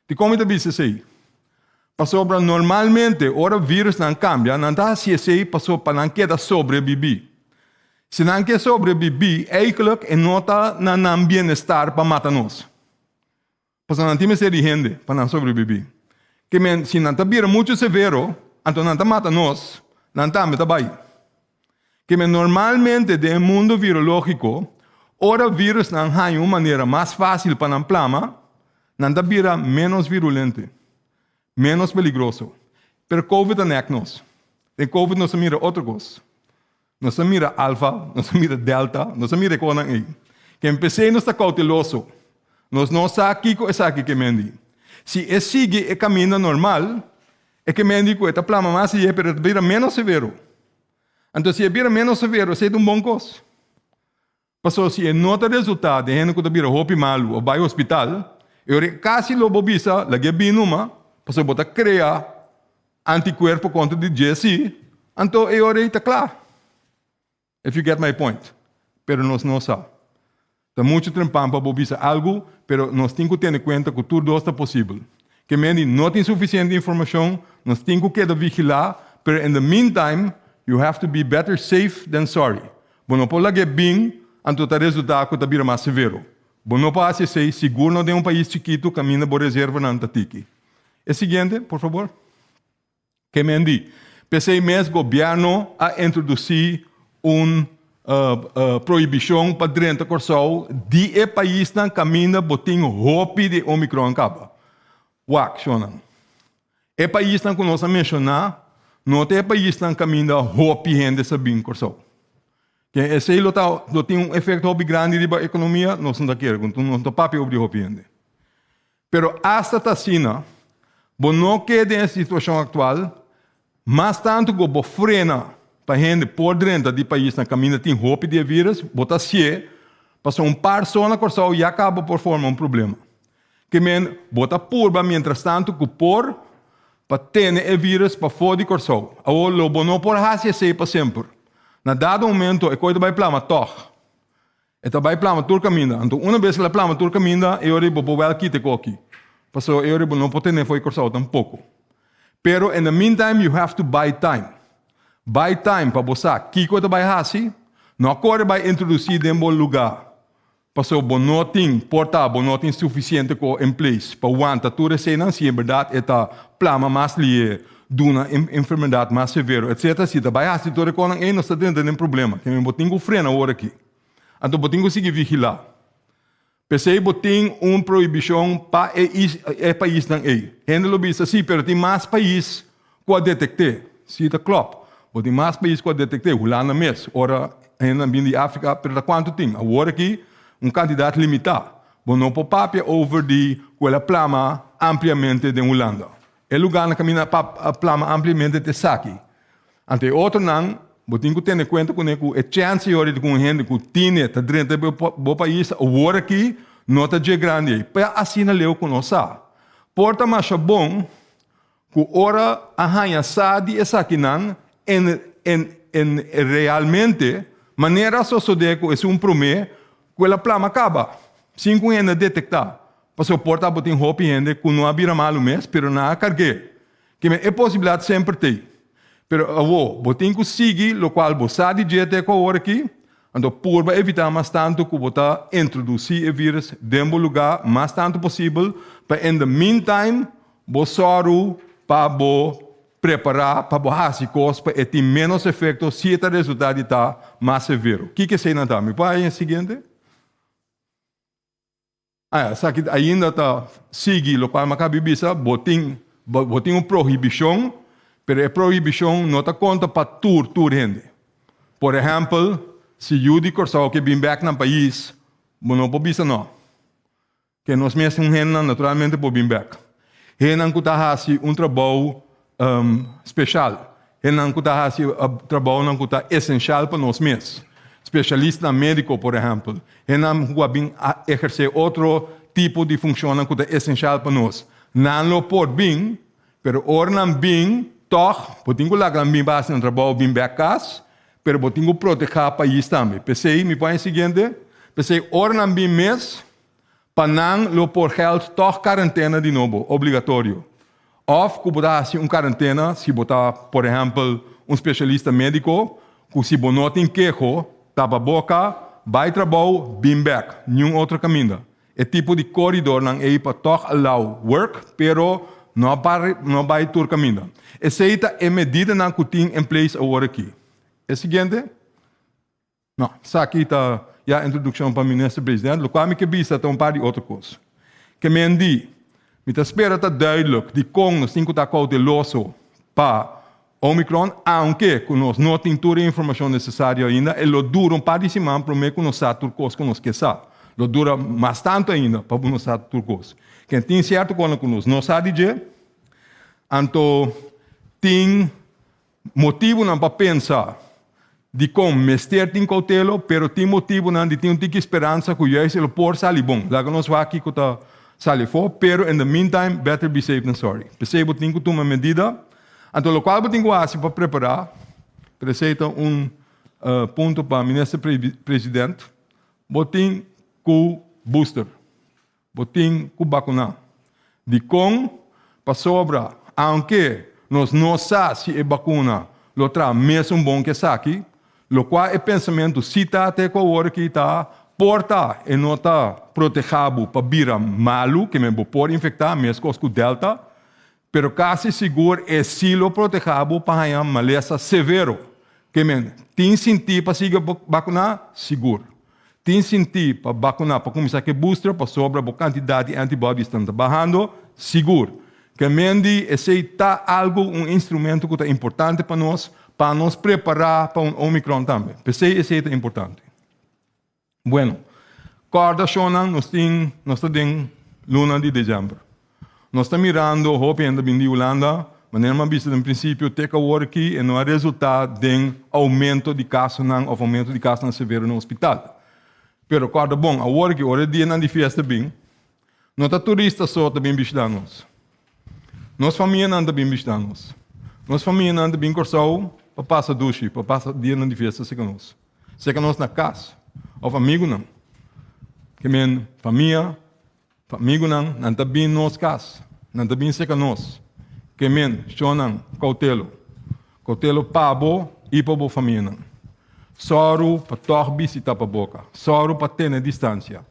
Speaker 6: Dikon mi ta bisa esei? Pasobra normalmente ora virusnan kambia, nan ta hasi esei pasobra pa nan keda sobrebibí. Si nan ke sobrebibí, eigentlik e no ta na nan bienestar pa mata nos. Pasobra nan tin mester di hende pa nan sobrebibí. Ke men, si nan ta bira muchu severo, anto nan ta mata nos, nan tambe ta bai. Ke men normalmente den e mundo virológiko, ora virusnan haña un manera mas fásil pa nan plama, nan ta bira ménos virulente, ménos peligroso. Pero Covid a nèk nos. Den Covid nos a mira otro kos. Nos a mira alfa, nos a mira delta, nos a mira e kosnan ei. Ke p'esei nos ta kouteloso. Nos no sa kiko esaki ke men di. Si e sigui e kaminda normal, e ke men di ku e ta plama mas lihé pero e ta bira ménos severo. Anto si e bira ménos severo, esei ta un bon kos. Pasobra si e no ta resultá den hende ku ta bira hopi malu òf bai hospital, e ora kasi lo bo bisa lag'é bin numa, pasobra bo ta krea antikuerpo kontra di dje sí, anto e ora ei ta kla. If you get my point. Pero nos no sa. Ta muchu trempan pa bo bisa algu, pero nos tin ku tene kuenta ku tur dos ta posibel. Ke men di no tin sufisiente informashon, nos tin ku keda vigilá, pero in the meantime, you have to be better safe than sorry. Bo no por lag'é bin, anto ta resultá ku ta bira mas severo. Bo no por hasi esei, sigur no den un pais chikitu kaminda bo reservanan ta tiki. E siguiente, por fabor. Ke men di? P'esei mes gobièrnu a introdusí un prohibishon pa drenta Kòrsou di e paisnan kaminda bo tin hopi di Omicron kaba. Wak, shonnan. E paisnan ku nos a menshoná no ta e paisnan kaminda hopi hende sa bin Kòrsou. Ke esei lo ta lo tin un efekto hopi grandi riba ekonomia? Nos no ta kere, nos no ta papia over di hopi hende. Pero asta ta asina, bo no ke den e situashon aktual, mas tantu ku bo frena pa hende por drenta di paisnan kaminda tin hopi di e virus, bo ta hasié pasobra un par so na Kòrsou ya kaba por forma un problema. Ke men bo ta purba mientrastantu ku por pa tene e virus pafó di Kòrsou. Awor lo bo no por hasi esei pa semper. Na dado momento e koi ta bai plama tòg. E ta bai plama tur kaminda. Anto una bes el a plama tur kaminda e ora ei bo por wèl kita e koki. Pasobra e ora ei bo no por tene for di Kòrsou tampoko. Pero in the meantime you have to buy time. Buy time pa bo sa kiko e ta bai hasi. No a kore bai introdusí den bo lugá. Pasobra bo no tin, por ta bo no tin suficiente co in place pa wanta tur eseinan si en berdad e ta plama mas lihe, duna enfermedad mas severo etc. Si ta bay haci tur e conan ey nos ta drenta den problema. Keme bo tin cu frena awor aki. Anto bo tin cu sigui vigila. P'esey bo tin un prohibicion pa e e paisnan ey. Hende lo bisa si pero tin mas pais Ku a detekt'é? Si ta klòp. Bo tin mas pais ku a detekt'é, Hulanda mes. Ora hendenan bin di Afrika, pero ta kuantu tin? Awor aki un kantidat limitá. Bo no por papia over di ku el a plama ampliamente den Hulanda. E lugánan kaminda a plama ampliamente ta esaki. Anto e otronan, bo tin ku tene kuenta kuné ku e chèns yori di ku un hende ku tine ta drenta bo pais awor aki no ta dje grandi ei. Pa asina leu ku nos sa. Por ta masha bon Ku ora a haña sa di esakinan, en en en realmente, manera a sosodé ku esun promé ku el a plama kaba, sin ku hende a detektá, pasobra por tabatin hopi hende ku no a bira malu mes, pero nan a karg'é. Kimen e posibilidat semper t'ei. Pero awor, bo tin ku sigui lokual bo sa di dje te ku awor aki, anto purba evitá mas tantu ku bo ta introdusí e vírus den bo lugá mas tantu posibel, pa in the meantime Bo sòru pa bo prepará pa bo hasi kos pa e tin ménos efekto si e ta resultá di ta mas severo. Kiko eseinan ta? Mi por haña e siguiente? Ah, esaki ainda ta sigui lokual mi a kabi bisa, bo tin bo tin un prohibishon, pero e prohibishon no ta konta pa tur tur hende. Por ehèmpel, si yu di Kòrsou ke bin bèk nan pais, bo no por bisa nò. Ke nos mes un hendenan naturalmente por bin bek. Hendenan ku ta hasi un trabou speshal, hendenan ku ta hasi trabounan ku ta esenshal pa nos mes, speshalistanan médiko por ehèmpel, hendenan ku a bin ehersé otro tipo di funshonnan ku ta esenshal pa nos, nan lo por bin, pero ora nan bin tòg bo tin ku laga nan bin pa hasi nan trabou bin bek kas, pero bo tin ku protehá pais tambe. P'esei mi pon e siguiente, p'esei ora nan bin mes, Pa nan lo por geld tòg karentena di nobo, obligatorio. Òf ku bo ta hasi un karentena si bo ta, por ehèmpel, un spesialista médiko, ku si bo no tin keho, tapa boka, bai trabou, bin bèk. Niun otro kaminda. E tipo di koridornan ei pa tòg allow work, pero no no bai tur kaminda. Esei ta e medidanan ku tin in place awor aki. E siguiente. No, esaki ta ya introdukshon pa Minister President. Lokual mi ke bisa ta un par di otro kos. Ke men di, mi ta spera ta duidelijk dikon nos tin ku ta kouteloso pa Omicron, aunke ku nos no tin tur e informashon nesesario ainda, e lo dura un par di siman promé ku nos sa tur kos ku nos ke sa. Lo dura mas tantu ainda pa nos sa tur kos. Ken tin sierto kosnan ku nos no sa di dje, anto tin motibunan pa pensa. Dikon mester tin koutelo, pero tin motibunan di tin un tiki speransa ku juist e lo por sali bon. Laga nos wak kiko ta sali afó, pero in the meantime, better be safe than sorry. P'esei bo tin ku tuma medida. Anto lokual bo tin ku hasi pa prepará, pero esei ta un punto pa Minister President, bo tin ku booster. Bo tin ku bakuná. Dikon? Pasobra aunke nos no sa si e bakuna lo traha mesun bon ku esaki, lokua e pensamentu si ta te ku awor aki ta, por ta e no ta protehá bo pa bira malu, ke men bo por infektá meskos ku Delta, pero kasi sigur e si lo protehá bo pa haña malesa severo. Ke men tin sintí pa sigui bakuná? Sigur. Tin sintí pa bakuná pa kuminsá ku e booster pasobra bo kantidat di antibodies ta bahando? Sigur. Ke men di esei ta algu, un instrumento ku ta importante pa nos, pa nos prepará pa un Omicron tambe. P'esei esei ta importante. Bueno, kòrda shonnan nos tin, nos ta den luna di desèmber. Nos ta mirando hopi hende bin di Hulanda, manera mi a bisa den prinsipio, te ku awor aki e no a resultá den oumento di kasonan òf oumento di kasonan severo na hospital. Pero kòrda bon, awor aki ora e dianan di fiesta bin, no ta turista so ta bin bishitá nos. Nos famianan ta bin bishitá nos. Nos famianan ta bin Kòrsou pa pasa dushi, pa pasa dianan di fiesta serka nos. Serka nos na kas òf amigunan. Ke men famia. Amigunan, nan ta bin nos kas, nan ta bin serka nos. Ke men, shonnan, koutelo. Koutelo pa bo i pa bo famianan. Sòru pa tòg bisti tapaboka. Sòru pa tene distansia.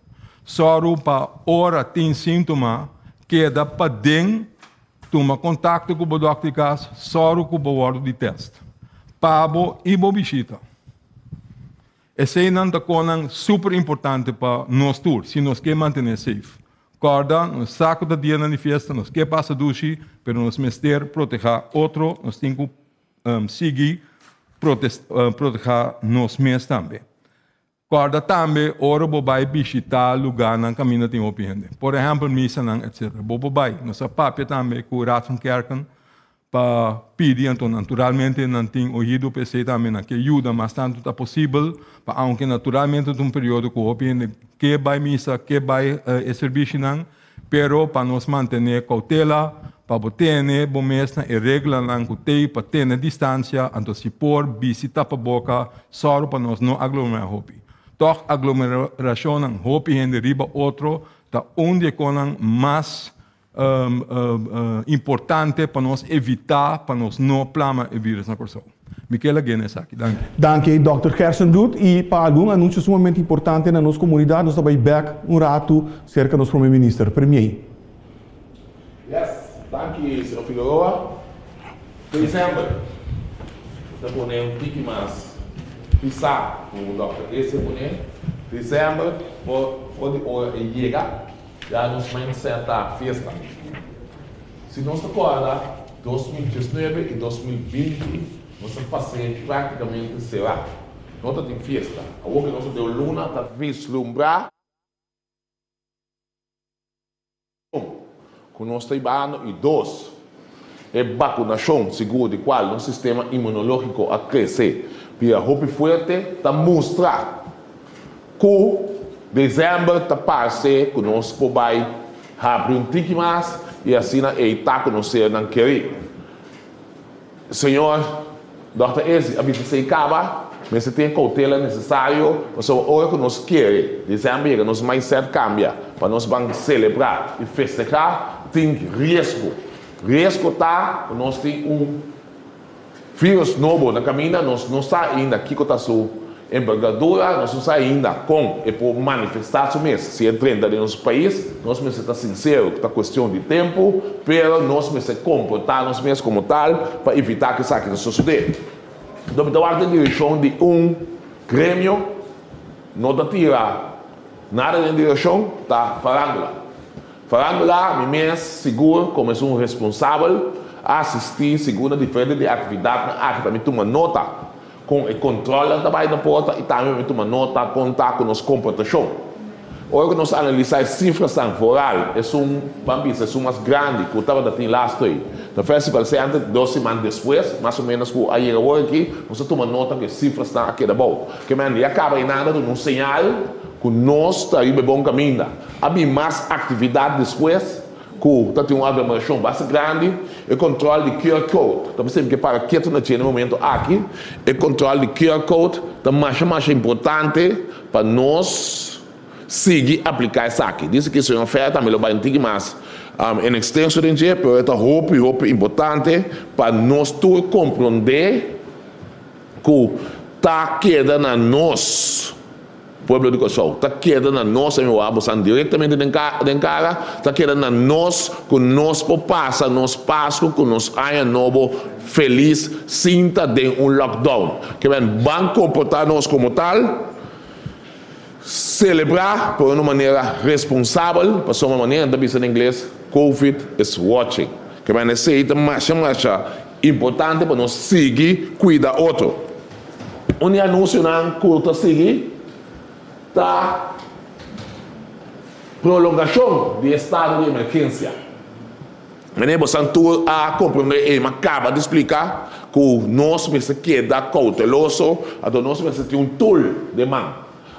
Speaker 6: Sòru pa ora tin síntoma, keda paden, tuma kontakto ku bo dòkter di kas, sòru ku bo wòrdu di tèst. Pa bo i bo bishita. Eseinan ta konan super importante pa nos tur si nos ke mantené safe. Kòrda, nos sa ku ta dianan di fiesta, nos ke pasa dushi, pero nos mester protehá otro, nos tin ku sigui protehá nos mes tambe. Kòrda tambe ora bo bai bishitá lugánan kaminda tin hopi hende, por ehèmpel misanan etcetera. Bo por bai. Nos a papia tambe ku Raad van Kerken pa pidi, anto naturalmente nan tin oido pa esei tambe, nan ke yuda mas tantu ta posibel, pa aunke naturalmente ta un periodo ku hopi hende ke bai misa, ke bai e servishinan, pero pa nos mantene koutela, pa bo tene bo mes na e reglanan ku tei pa tene distansia, anto si por bisti tapaboka, sòru pa nos no aglomerá hopi. Tòg aglomerashonnan hopi hende riba otro ta un di e konan mas importante pa nos evitá pa nos no plama e virus na Kòrsou. Mi ke lag'é na esaki. Danki.
Speaker 4: Danki Dòkter Gerstenbluth i pa algun anunsio sumamente importante na nos komunidat nos ta bai bèk un ratu serka nos Prome Minister. Premier.
Speaker 5: Yes, danki señor Figueroa. December ta pone un tiki mas pisá ku Dòkter Ese pone. December for di ora e yega. Ya nos mindset ta fiesta. Si nos ta corda 2019 y 2020 nos a pas'e practicamente cera. No ta tin fiesta. Awor cu nos ta den un luna ta vislumbra cu nos ta hibando y dos, e vacunacion sigur di cual nos sistema inmunologico a crece bira hopi fuerte ta mustra Ku desèmber ta parse ku nos por bai habri un tiki mas i asina ei ta ku nos sernan kerí. Señor Dòkter Ezi a bisa esei kaba, mester tin e koutela nesesario pasobra ora ku nos kere desèmber yega nos mindset kambia pa nos ban selebrá i festehá tin riesgo. Riesgo ta ku nos tin un Virus nobo na kaminda, nos no sa ainda kiko ta su envergadura, nos no sa ainda kon e por manifestá su mes. Si e drenta den nos pais, nos mester ta sinsero ku ta kuestion di tempu, pero nos mester komportá nos mes komo tal pa evitá ku esaki ta sosodé. Enton mi ta wak den direkshon di un gremio, no ta tira nada den direkshon, ta farándula. Farándula, mi mes sigur komo esun responsabel a asistí sigur na diferente di e aktividatnan aki pa mi tuma nota kon e kòntròlnan ta bai na porta i tambe pa mi tuma nota kon ta ku nos komportashon. Ora ku nos analisá e sifrasan foral, esun, ban bisa, esun mas grandi ku tabata tin lastu ei na Festival Center, dos siman despues, mas o ménos ku a yega awor aki, nos a tuma nota ku e sifrasnan a keda abou. Ke men ya kaba ei nada duna un señal ku nos ta riba e bon kaminda. A bin mas aktividat despues ku ta tin un aglomerashon basta grandi. E kòntròl di QR code ta bisa mi ke para ketu na dje na e momento aki. E kòntròl di QR code ta masha masha importante Pa nos sigui apliká esaki. Dice ku señor Fer tambe lo bai un tiki mas en extenso den dje, pero e ta hopi hopi importante pa nos tur komprondé ku ta keda na nos, pueblo di Kòrsou, ta keda na nos, mi wak bosan direktamente den den kara, ta keda na nos ku nos por pasa nos Pasku ku nos Aña Nobo felis sin ta den un lockdown. Ke men ban komportá nos komo tal, selebrá pero na un manera responsabel, pasobra manera nan ta bisa na ingles, Covid is watching. Ke men esei ta masha masha importante pa nos sigui kuida otro. Un di anunsionan ku ta sigui ta prolongashon di estado di emergensia. Meneer bosan tur a comprende e ma caba di splica cu nos mester keda cauteloso, anto nos mester tin un tool den man.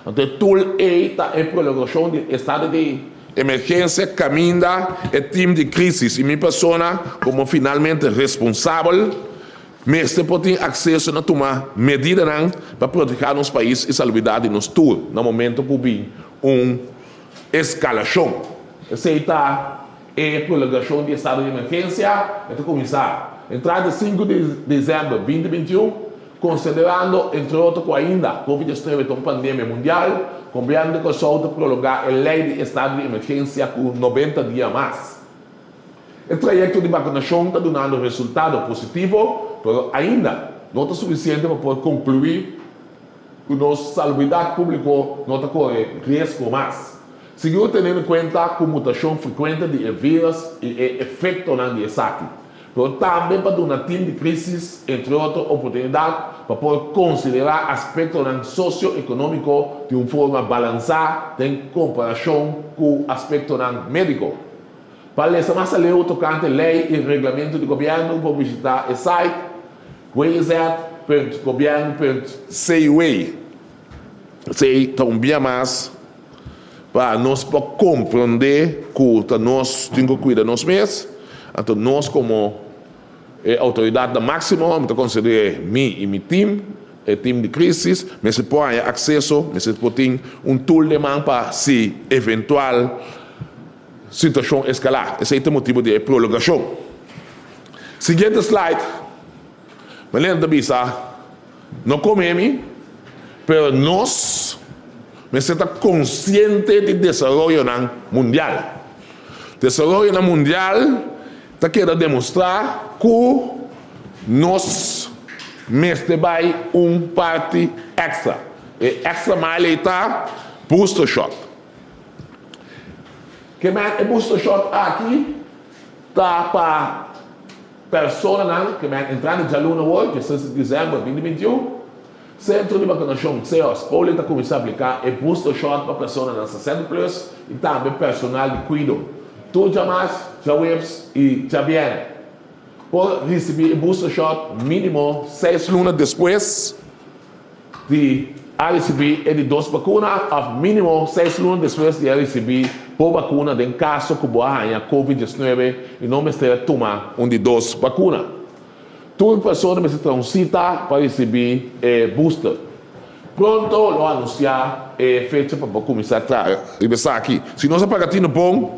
Speaker 5: Anto e tool ey ta e prolongacion di estado di emergencia caminda e team di crisis y mi persona como finalmente responsabel mester por tin acceso na tuma medidanan pa proteha nos pais y salubridad di nos tur na momento cu bin un escalacion. Esey ta E prolongashon di estado di emergensia e ta kuminsá entrada di sinku di desèmber binti 21, konsiderando entre otro ku ainda Covid 19 ta un pandemia mundial, Gobièrnu di Kòrsou ta prolongá e lei di estado di emergensia ku 90 dia mas. E trayekto di bakunashon ta dunando resultado positivo, pero ainda no ta sufisiente pa por konkluí ku nos salubridat públiko no ta kore riesgo mas. Sigur teniendo kuenta ku mutashon frekuente di e vírus i e efektonan di esaki, pero tambe pa duna tim di krísis, entre otro, oportunidat pa por konsiderá aspektonan sosio-ekonómiko di un forma balansá den komparashon ku aspektonan médiko. Pa lesa mas aleu tokante lei i reglamentu di gobièrnu por bishitá e site wz.gobièrnu.cw. Esei ta un bia mas pa nos por komprondé ku ta nos tin ku kuida nos mes. Anto nos komo e outoridatnan máksimo, mi ta konsider'é mi i mi tim, e tim di krísis, mester por haña akseso, mester por tin un tool den man pa si eventual situashon eskalá. Esei ta e motibu di e prolongashon. Siguiente slide, Melena ta bisa. No come mi, pero nos mester ta consciente di desaroyonan mundial. Desaroyonan mundial ta keda demostra cu nos mester bay un parti extra. E extra mile ey ta booster shot. Ke men e booster shot aki ta pa Personanan ke men entrando djaluna awor, 16 di desèmber 2021, Sentro di Bakunashon CEOS Poli ta kuminsá apliká e booster shot pa personanan 60 plus i tambe personal di kuido. Tur djamas, djaweps i djabièrnè por risibí e booster shot mínimo seis luna despues di a risibí e di dos bakuna òf mínimo seis luna despues di a risibí bo bakuna den kaso ku bo a haña Covid 19 i no mester a tuma un di dos bakuna. Tur persona mester traha un sita pa risibí e booster. Pronto lo anunsiá e fecha pa bo kuminsá traha riba esaki. Si nos a paga tinu bon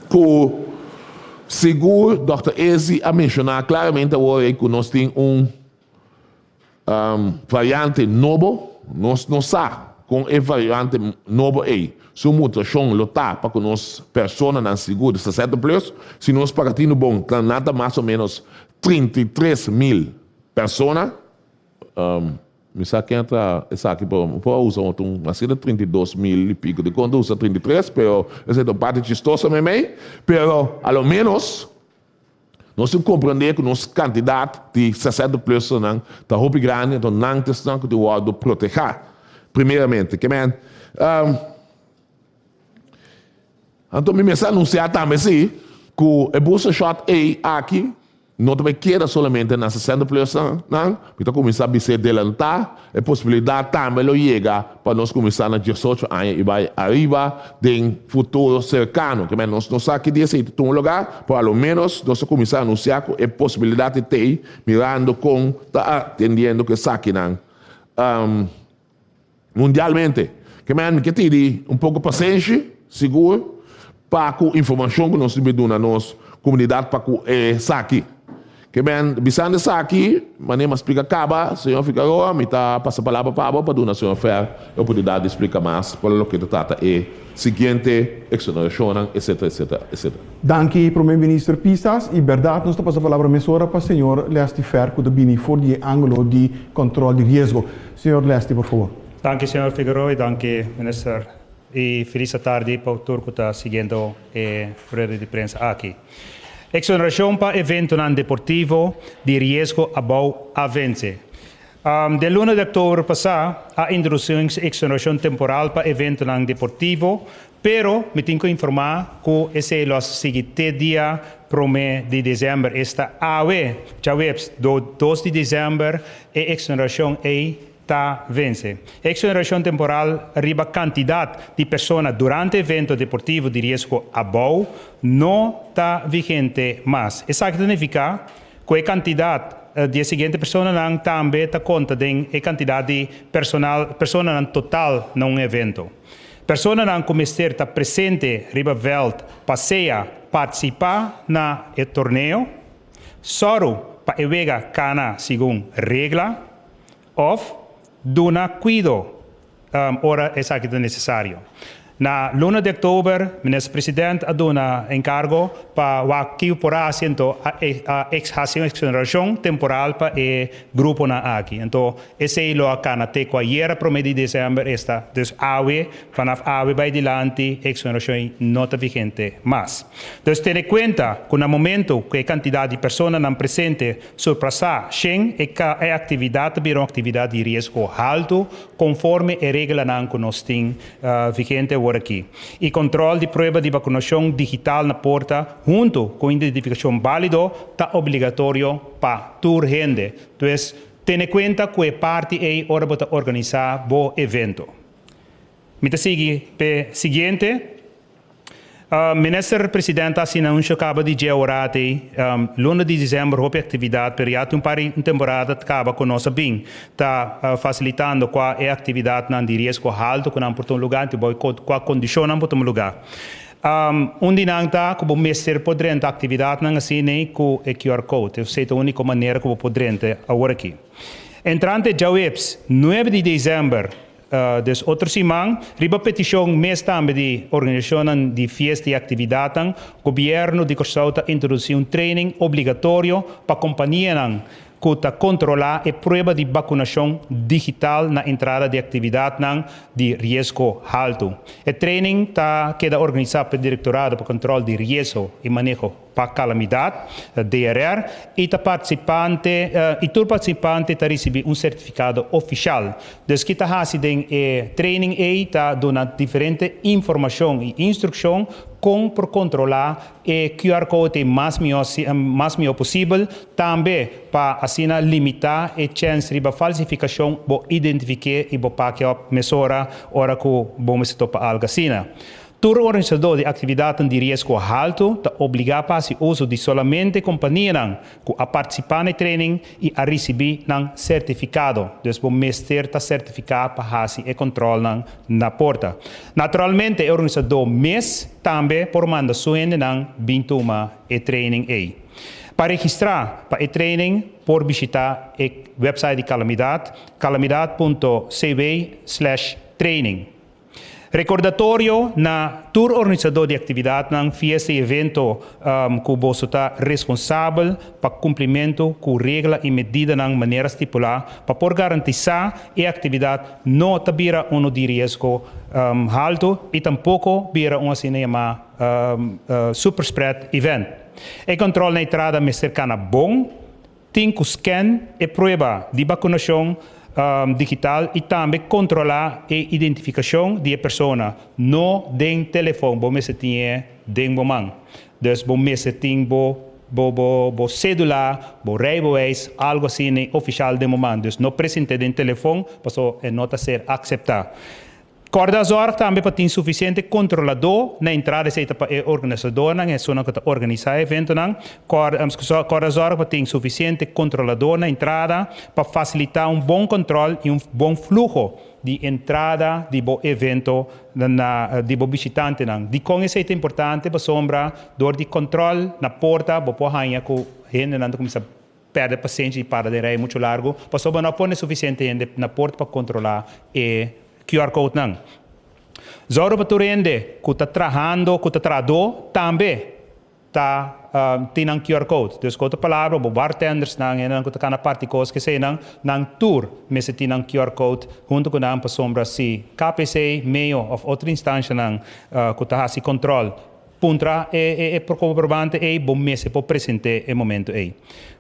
Speaker 5: ku sigur Dòkter Ezi a menshoná klaramente awor ei ku nos tin un Variante nobo, Nos no sa kon e variante nobo ei su mutashon lo ta pa ku nos personanan sigur di 60 plus. Si nos paga tinu bon, ta nan ta mas o menos 33,000 persona. Mi sa ken a traha esaki, pero mi por a usa otro un, asina 32,000 i piko. Dikon ta usa 33? Pero esei ta un parti chistoso meimei. Pero a lo menos Nos tin comprende cu nos cantidad di 60 plusnan ta hopi grandi, enton nan ta esnan cu tin wordo proteha primeramente. Ke men, Anto mi mester anunsiá tambe sí ku e booster shot ei aki no ta bai keda solamente na 60 plus nan, mi ta kuminsá bis'é delantá e posibilidat tambe lo yega pa nos kuminsá na 18 aña i bai ariba den futuro serkano. Ke men nos no sa ki dia esei ta tuma lugá, pero a lo ménos nos ta kuminsá anunsiá ku e posibilidat ei t'ei mirando kon ta atendiendo ku esakinan mundialmente. Ke men mi ke tidi un poko pasenshi, sigur, pa ku informashon ku nos tin duna nos komunidat pa ku esaki. Ke men bisando esaki, manera mi a splika kaba, señor Figaroa, mi ta pasa palabra pa abo pa duna señor Fer e oportunidat di splika mas pa loke ta trata e siguiente eksonerashonnan, etcetera, etcetera, etcetera.
Speaker 4: Danki Prome Minister Pisas y berdad nos ta pasa palabra mesora pa señor Leslie Fer cu ta bini for di e angulo di control di riesgo. Señor Leslie, por favor.
Speaker 7: Danki señor Figueroa y danki Minister y feliz atardi pa tur cu ta siguiendo e rueda di prensa aki. Exoneracion pa eventonan deportivo di riesgo abou a vence. Den luna di october pasa a introduci un exoneracion temporal pa eventonan deportivo, pero mi tin cu informa cu esey lo a sigui te dia prome di december, esta awe, djaweps, 2 di december, e exoneracion ey ta vence. Exoneracion temporal riba cantidad di persona durante evento deportivo di riesgo abou no ta vigente mas. Esaki ta nifica cu e cantidad di e siguiente personanan tambe ta conta den e cantidad di personal personanan total na un evento. Personanan cu mester ta presente riba veld pa sea participa na e torneo, sòru pa e wega cana segun regla of duna cuido ora esaki ta necesario. Na luna di october, Minister President a duna encargo pa wak kico por haci, anto a haci un exoneracion temporal pa e gruponan aki. Anto esey lo a cana te cu ayera prome di december, esta dus awe, vanaf awe bay dilanti exoneracion no ta vigente mas. Dus tene cuenta cu na momento cu e cantidad di personanan presente surpasá 100, e e actividad ta bira un actividad di riesgo halto conforme e reglanan cu nos tin vigente awor aki. E control di prueba di vacunacion digital na porta hunto cu identificacion valido ta obligatorio pa tur hende. Dus tene cuenta cu e parti ey ora bo ta organisa bo evento. Mi ta sigui p'e siguiente. Minister President a asina un caba di dje ora te luna di december hopi actividad, pero ya tin un par un temporada caba cu nos a bin ta facilitando cua e actividadnan di riesgo halto cu nan por tuma lugar, anto cua condicionnan por tuma lugar. Un di nan ta cu bo mester por drenta actividadnan asina cu e QR code. Esey ta unico manera cu bo por drenta awor aki. Entrante djaweps 9 di december, dus otro siman, riba peticion mes tambe di organisacionnan di fiesta y actividadnan, Gobierno di Corsou ta introduci un training obligatorio pa companianan cu ta controla e prueba di vacunacion digital na entrada di actividadnan di riesgo halto. E training ta keda organisa pa Directorado pa Control di Riesgo y Maneho pa Calamidad, DRR, y ta participante y tur participante ta ricibi un certificado oficial. Dus ki ta haci den e training ey ta duna diferente informacion y instruccion con por controla e QR code mas miho mas miho posibel, tambe pa asina limita e chens riba falsificacion, bo identifique y bo pake op mesora ora cu bo mester topa algo asina. Tur organisadó di aktividatnan di riesgo haltu ta obligá pa hasi uso di solamente kompanianan ku a partisipá na e training i a risibí nan sertifikado. Dus bo mester ta sertifiká pa hasi e kòntròlnan na porta. Naturalmente e organisadó mes tambe por manda su hendenan bin tuma e training ei. Pa registrá pa e training por bishitá e website di Kalamidat, kalamidat.cw/training. Rekordatorio na tur organisadó di aktividatnan, fiesta i evento ku boso ta responsabel pa kumplimentu ku regla i medidanan manera stipulá pa por garantisá e aktividat no ta bira unu di riesgo haltu i tampoko bira un asina yamá superspread event. E kòntròl na entrada mester kana bon. Tin ku scan e prueba di bakunashon. Digital i tambe kontrolá e identifikashon di e persona, no den telefon, bo mester tin e den bo man. Dus bo mester tin bo bo bo bo sédula, bo rijbewijs, algu asina ofishal den bo man. Dus no present'é den telefon paso e no ta ser akseptá. Kòrda zòrg tambe pa tin sufisiente kontroladó na entrada, esei ta pa e organisadónan, esunnan ku ta organisá e eventonan. Kòrda zòrg pa tin sufisiente kontroladó na entrada pa fasilitá un bon kòntròl i un bon fluho di entrada di bo evento na di bo bishitantenan. Dikon esei ta importante? Pasobra dor di kòntròl na porta bo por haña ku hendenan ta kuminsá pèrdè pasenshi i para den rei muchu largu pasobra no a pone sufisiente hende na port pa kontrolá e QR codenan. Zòru pa tur hende ku ta trahando, ku ta trahadó tambe ta tin nan QR code. Dus ku otro palabra, bo bartendersnan, hendenan ku ta kana parti kos, keseinan, nan tur mester tin nan QR code huntu ku nan pasobra si KPC, meo òf otro instanshanan ku ta hasi kòntròl Puntra e e comprobante ei, bo mester por present'é e momento ei.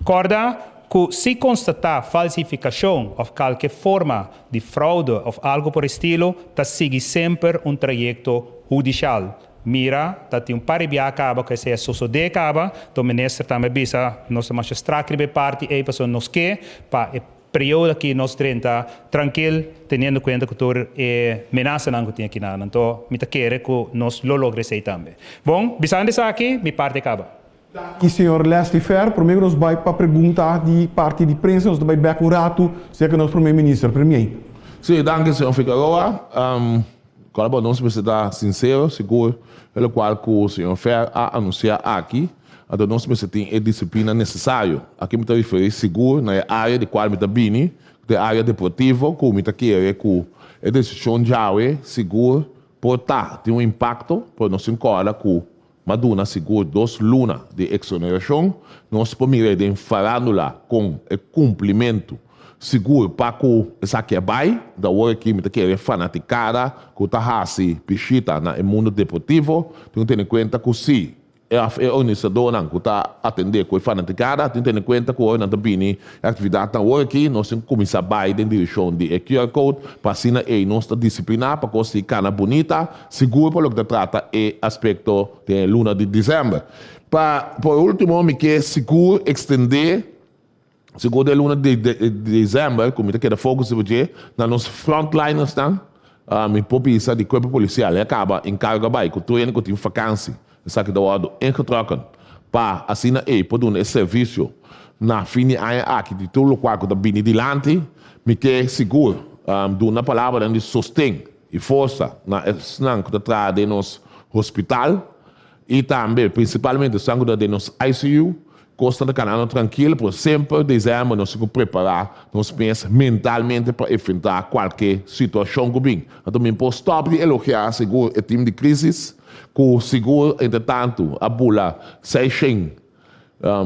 Speaker 7: Kòrda ku si konstatá falsifikashon òf kalke forma di fraude òf algu por estilo, ta sigui semper un trayekto hudishal. Mira, ta tin un par di biaha kaba ku esei a sosodé kaba, to minister tambe a bisa nos ta masha strak riba e parti ei pasobra nos ke pa e Periodo aki nos drenta trankil teniendo kuenta ku tur e menasanan ku tin akinan. Anto mi ta kere ku nos lo logra esei tambe. Bon, bisando esaki, mi parti a kaba.
Speaker 4: Danki señor Leslie Fer. Prome ku nos bai pa pregunta di parti di prensa nos ta bai bek un ratu serka nos prome minister. Premier.
Speaker 5: Sí, danki señor Figueroa. Kòrda bo nos mester ta sinsero, sigur e lokual ku señor Fer a anunsiá aki, anto nos mester tin e disiplina nesesario. Aki mi ta referí sigur na e área di kual mi ta bini, ku ta e área deportivo, ku mi ta kere ku e desishon djawe sigur por ta tin un impakto, pero nos tin kòrda ku m'a duna sigur dos luna di eksonerashon, nos por mira den farándula kon e kumplimentu sigur pa ku esaki a bai. Da awor aki mi ta kere fanatikada ku ta hasi bishita na e mundu deportivo tin ku tene kuenta ku si e òf e organisadónan ku ta atendé ku e fanatikada tin tene kuenta ku ora nan ta bini e aktividatnan awor aki nos tin ku kuminsá bai den direkshon di e QR code pa asina ei nos ta disipliná pa kos di kana bunita Sigur pa loke ta trata e aspekto den e luna di desèmber. Pa por último mi ke sigur ekstendé sigur den e luna di desèmber ku mi ta keda focus riba dje na nos frontlinersnan, mi por bisa di kuerpo polisial e a kaba enkargo a bai ku tur hende ku tin fakansi esaki ta wòrdu ingetrokken pa asina ei por duna e servisio na fin di aña aki di tur lokual ku ta bini dilanti mi ke sigur duna palabranan di sosten i forsa na esnan ku ta traha den nos hospital i tambe prinsipalmente esnan ku ta den nos ICU. Kosnan ta kanando trankil, pero semper desèmber nos tin ku prepará nos mes mentalmente pa enfrentá kualke situashon ku bin. Anto mi por stòp di elogiá sigur e tim di krísis ku sigur entretantu a bula seishen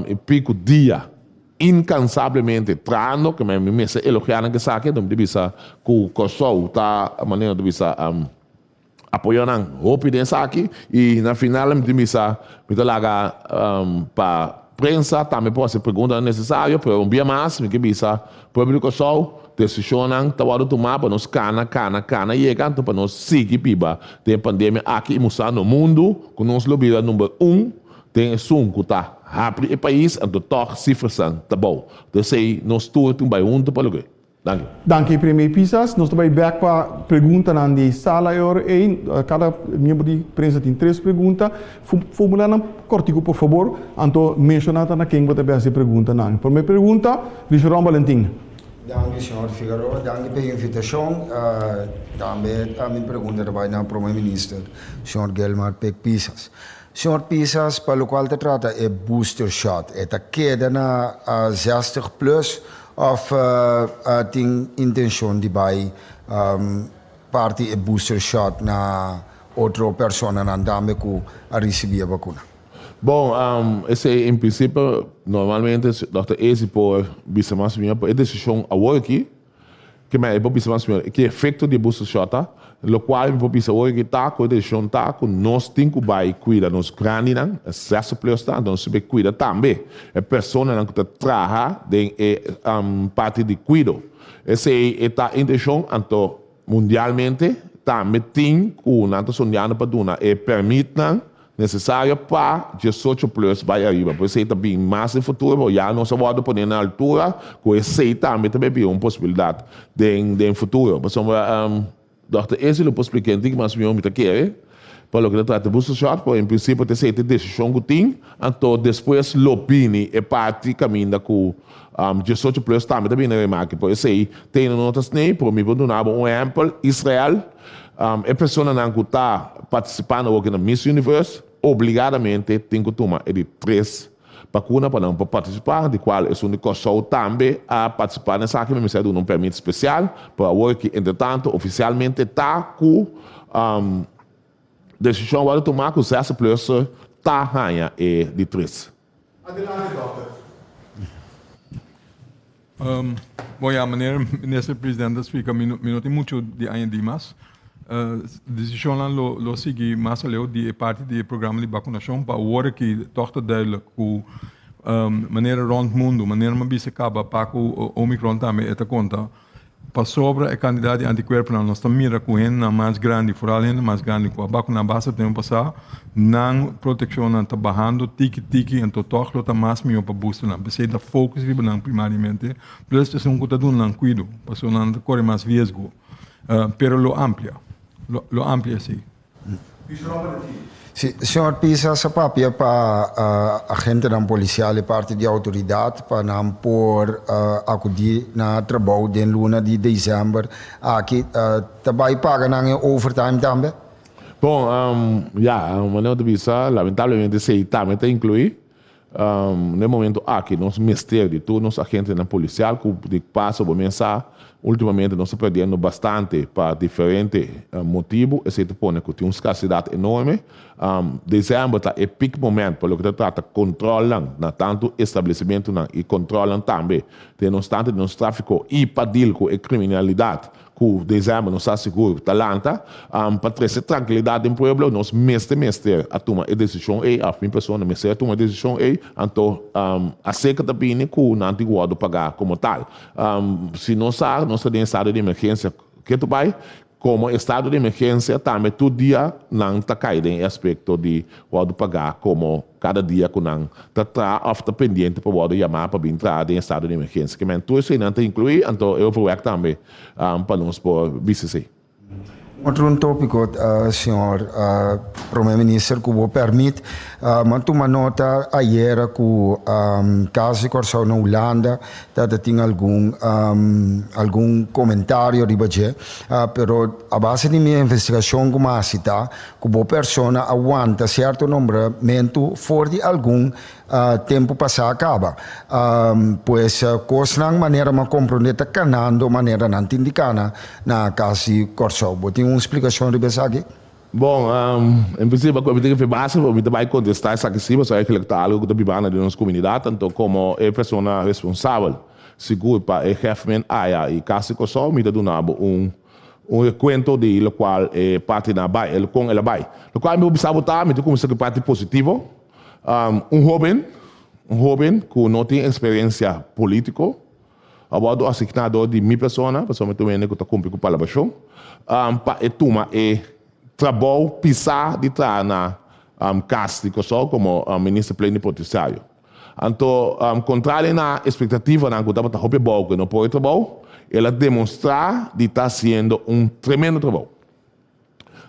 Speaker 5: i piku dia inkansablemente trahando, ke mi mester elogiá nan esaki, anto mi ta bisa ku Kòrsou ta manera ta bisa apoyá nan hopi den esaki i na final mi ta bisa mi ta laga pa prensa tambe por hasi preguntanan nesesario, pero un bia mas mi ke bisa pueblo di Kòrsou desishonnan ta wòrdu tumá pa nos kana kana kana yega anto pa nos sigui biba den e pandemia aki i mustra no mundu ku nos lo bira number un Den esun ku ta habri e pais anto tòg sifrasan ta bou. Esei nos tur tin bai huntu pa loke. Danki.
Speaker 4: Danki Premier Pisas. Nos ta bai bek pa preguntanan di sala e ora ei. Kada miembro di prensa tin tres pregunta. Formula nan kortiku por fabor. Anto menshona ta na ken bo ta bai hasi e preguntanan. Prome pregunta, Richeron Balentin.
Speaker 8: Danki señor Figaroa. Danki pa e invitashon. Tambe mi pregunta ta bai na Prome Minister señor Gilmar Pik Pisas. Señor Pisas, pa locual ta trata e booster shot, e ta keda na zestig plus of tin intencion di bay parti e booster shot na otro personanan tambe cu a ricibi e vacuna?
Speaker 5: Bon, esey en principio normalmente Dòkter Ezi por bisa mas mihor, pero e decision awor aki Ke mei e por bisa mas mihor ki efekto di e booster shot ta, lokual mi por bisa ora ki ta ku e desishon ta ku nos tin ku bai kuida nos grandinan, e zestig plus ta, anto nos tin bai kuida tambe e personanan ku ta traha den e parti di kuido. Esei e ta intenshon anto mundialmente tambe tin ku nan ta sondeando pa duna e pèrmitnan nesesario pa diesocho plus bai ariba. Por esei ta bin mas den futuro, pero ya nos a wòrdu pone na altura ku esei tambe ta bira un posibilidat den den futuro. Pasobra Dòkter Ezi lo por splika un tiki mas mihó mi ta kere pa loke ta trata booster shot, pero en prinsipio ta esei ta e desishon ku tin, anto despues lo bini e parti kaminda ku diesocho plus tambe ta bini na remake. Por esei tene no ta snei, pero mi por duna bo un ehèmpel, Israel, e personanan ku ta partisipando awoki na Miss Universe obligadamente tin ku tuma e di tres Bakuna pa nan por partisipá, di kual esun di Kòrsou tambe a partisipá na esaki, mi mester a duna un pèrmit spesial, pero awor ki entretanto ofisialmente ta ku desishon a wòrdu tumá ku zes plus ta haña e di tres.
Speaker 4: Adelante dòkter.
Speaker 6: Bon ya, manera Minister President a splika mi no tin muchu di añadí mas. Desishonnan lo lo sigui mas aleu di e parti di e programa di bakunashon pa awor aki tòg ta duidelijk ku manera rònt mundu, manera mi a bisa kaba pa ku Omicron tambe e ta konta. Pasobra e kantidat di antikuerponan nos ta mira ku hendenan mas grandi, foral hende mas grandi ku a bakuná basta tempu pasá, nan protekshonnan ta bahando tiki tiki, anto tòg lo ta mas mihó pa busta nan. P'esei ta focus riba nan primariamente, plus esun ku ta duna nan kuido, pasobra nan ta kore mas riesgo. Pero lo amplia, lo amplia esei.
Speaker 8: Si, señor Pisas a papia pa agentenan policial e parti di autoridad pa nan por acudi na trabou den luna di december aki. Ta bay paga nan e overtime tambe?
Speaker 5: Bon, ya, manera bo ta bisa, lamentablemente esey tambe ta inclui. Na e momento aki nos mester di tur nos agentenan policial cu di paso bo mes sa ultimamente nos ta perdiendo bastante pa diferente motibo, esey ta pone cu tin un scarcidad enorme. December ta e peak moment pa loke ta trata controlnan na tanto establecimentonan y controlnan tambe den nos tanto di nos trafico y pa deal cu e criminalidad Ku desèmber nos sa sigur ta lanta pa trese trankilidat den pueblo, nos mester mester a tuma e desishon ei, òf mi persona mester a tuma e desishon ei, anto aserka ta bini ku nan tin ku wòrdu pagá komo tal. Si nos sa nos ta den estado di emergensia ketu bai, komo estado di emergensia tambe tur dia nan ta kai den e aspekto di wòrdu pagá komo Kada dia ku nan ta traha òf ta pendiente pa wòrdu yamá pa bin traha den estado di emergensia. Ke men tur eseinan ta inkluí, anto e overweg tambe pa nos por bisa esei.
Speaker 8: Otro un tópiko, señor Prome Minister, ku bo pèrmit, mi a tuma nota ayera ku Kas di Kòrsou na Hulanda ta ta tin algun algun komentario riba dje, pero a base di mi investigashon ku mi a hasi ta ku bo persona a wanta sierto nombramentu for di algun tempu pasá kaba. Pues kosnan manera mi a komprondé ta kanando manera nan tin di kana na Kas di Kòrsou. Bo tin un splikashon riba esaki?
Speaker 5: Bon, en prinsipio ku mi tin ke base mi ta bai kontestá esaki sí, pasobra eigenlijk ta algu ku ta bibando den nos komunidat, anto komo e persona responsabel sigur pa e hefmen aya i Kas di Kòrsou mi ta duna bo un Un rekuento di lokual e partinan a bai, el kon el a bai. Lokual mi por bisa bo ta, mi ta kuminsá ku e parti positivo. Un hóben, un hóben ku no tin eksperensia polítiko, a wòrdu asigná dor di mi persona, pasobra mi ta un hende ku ta kumpli ku palabrashon, pa e tuma e trabou pisá di traha na Kas di Kòrsou komo Minister Plenipotensiario. Anto, kontrali na espektativanan ku tabata hopi abou ku e no por e trabou, el a demostrá di ta hasiendo un tremendo trabou.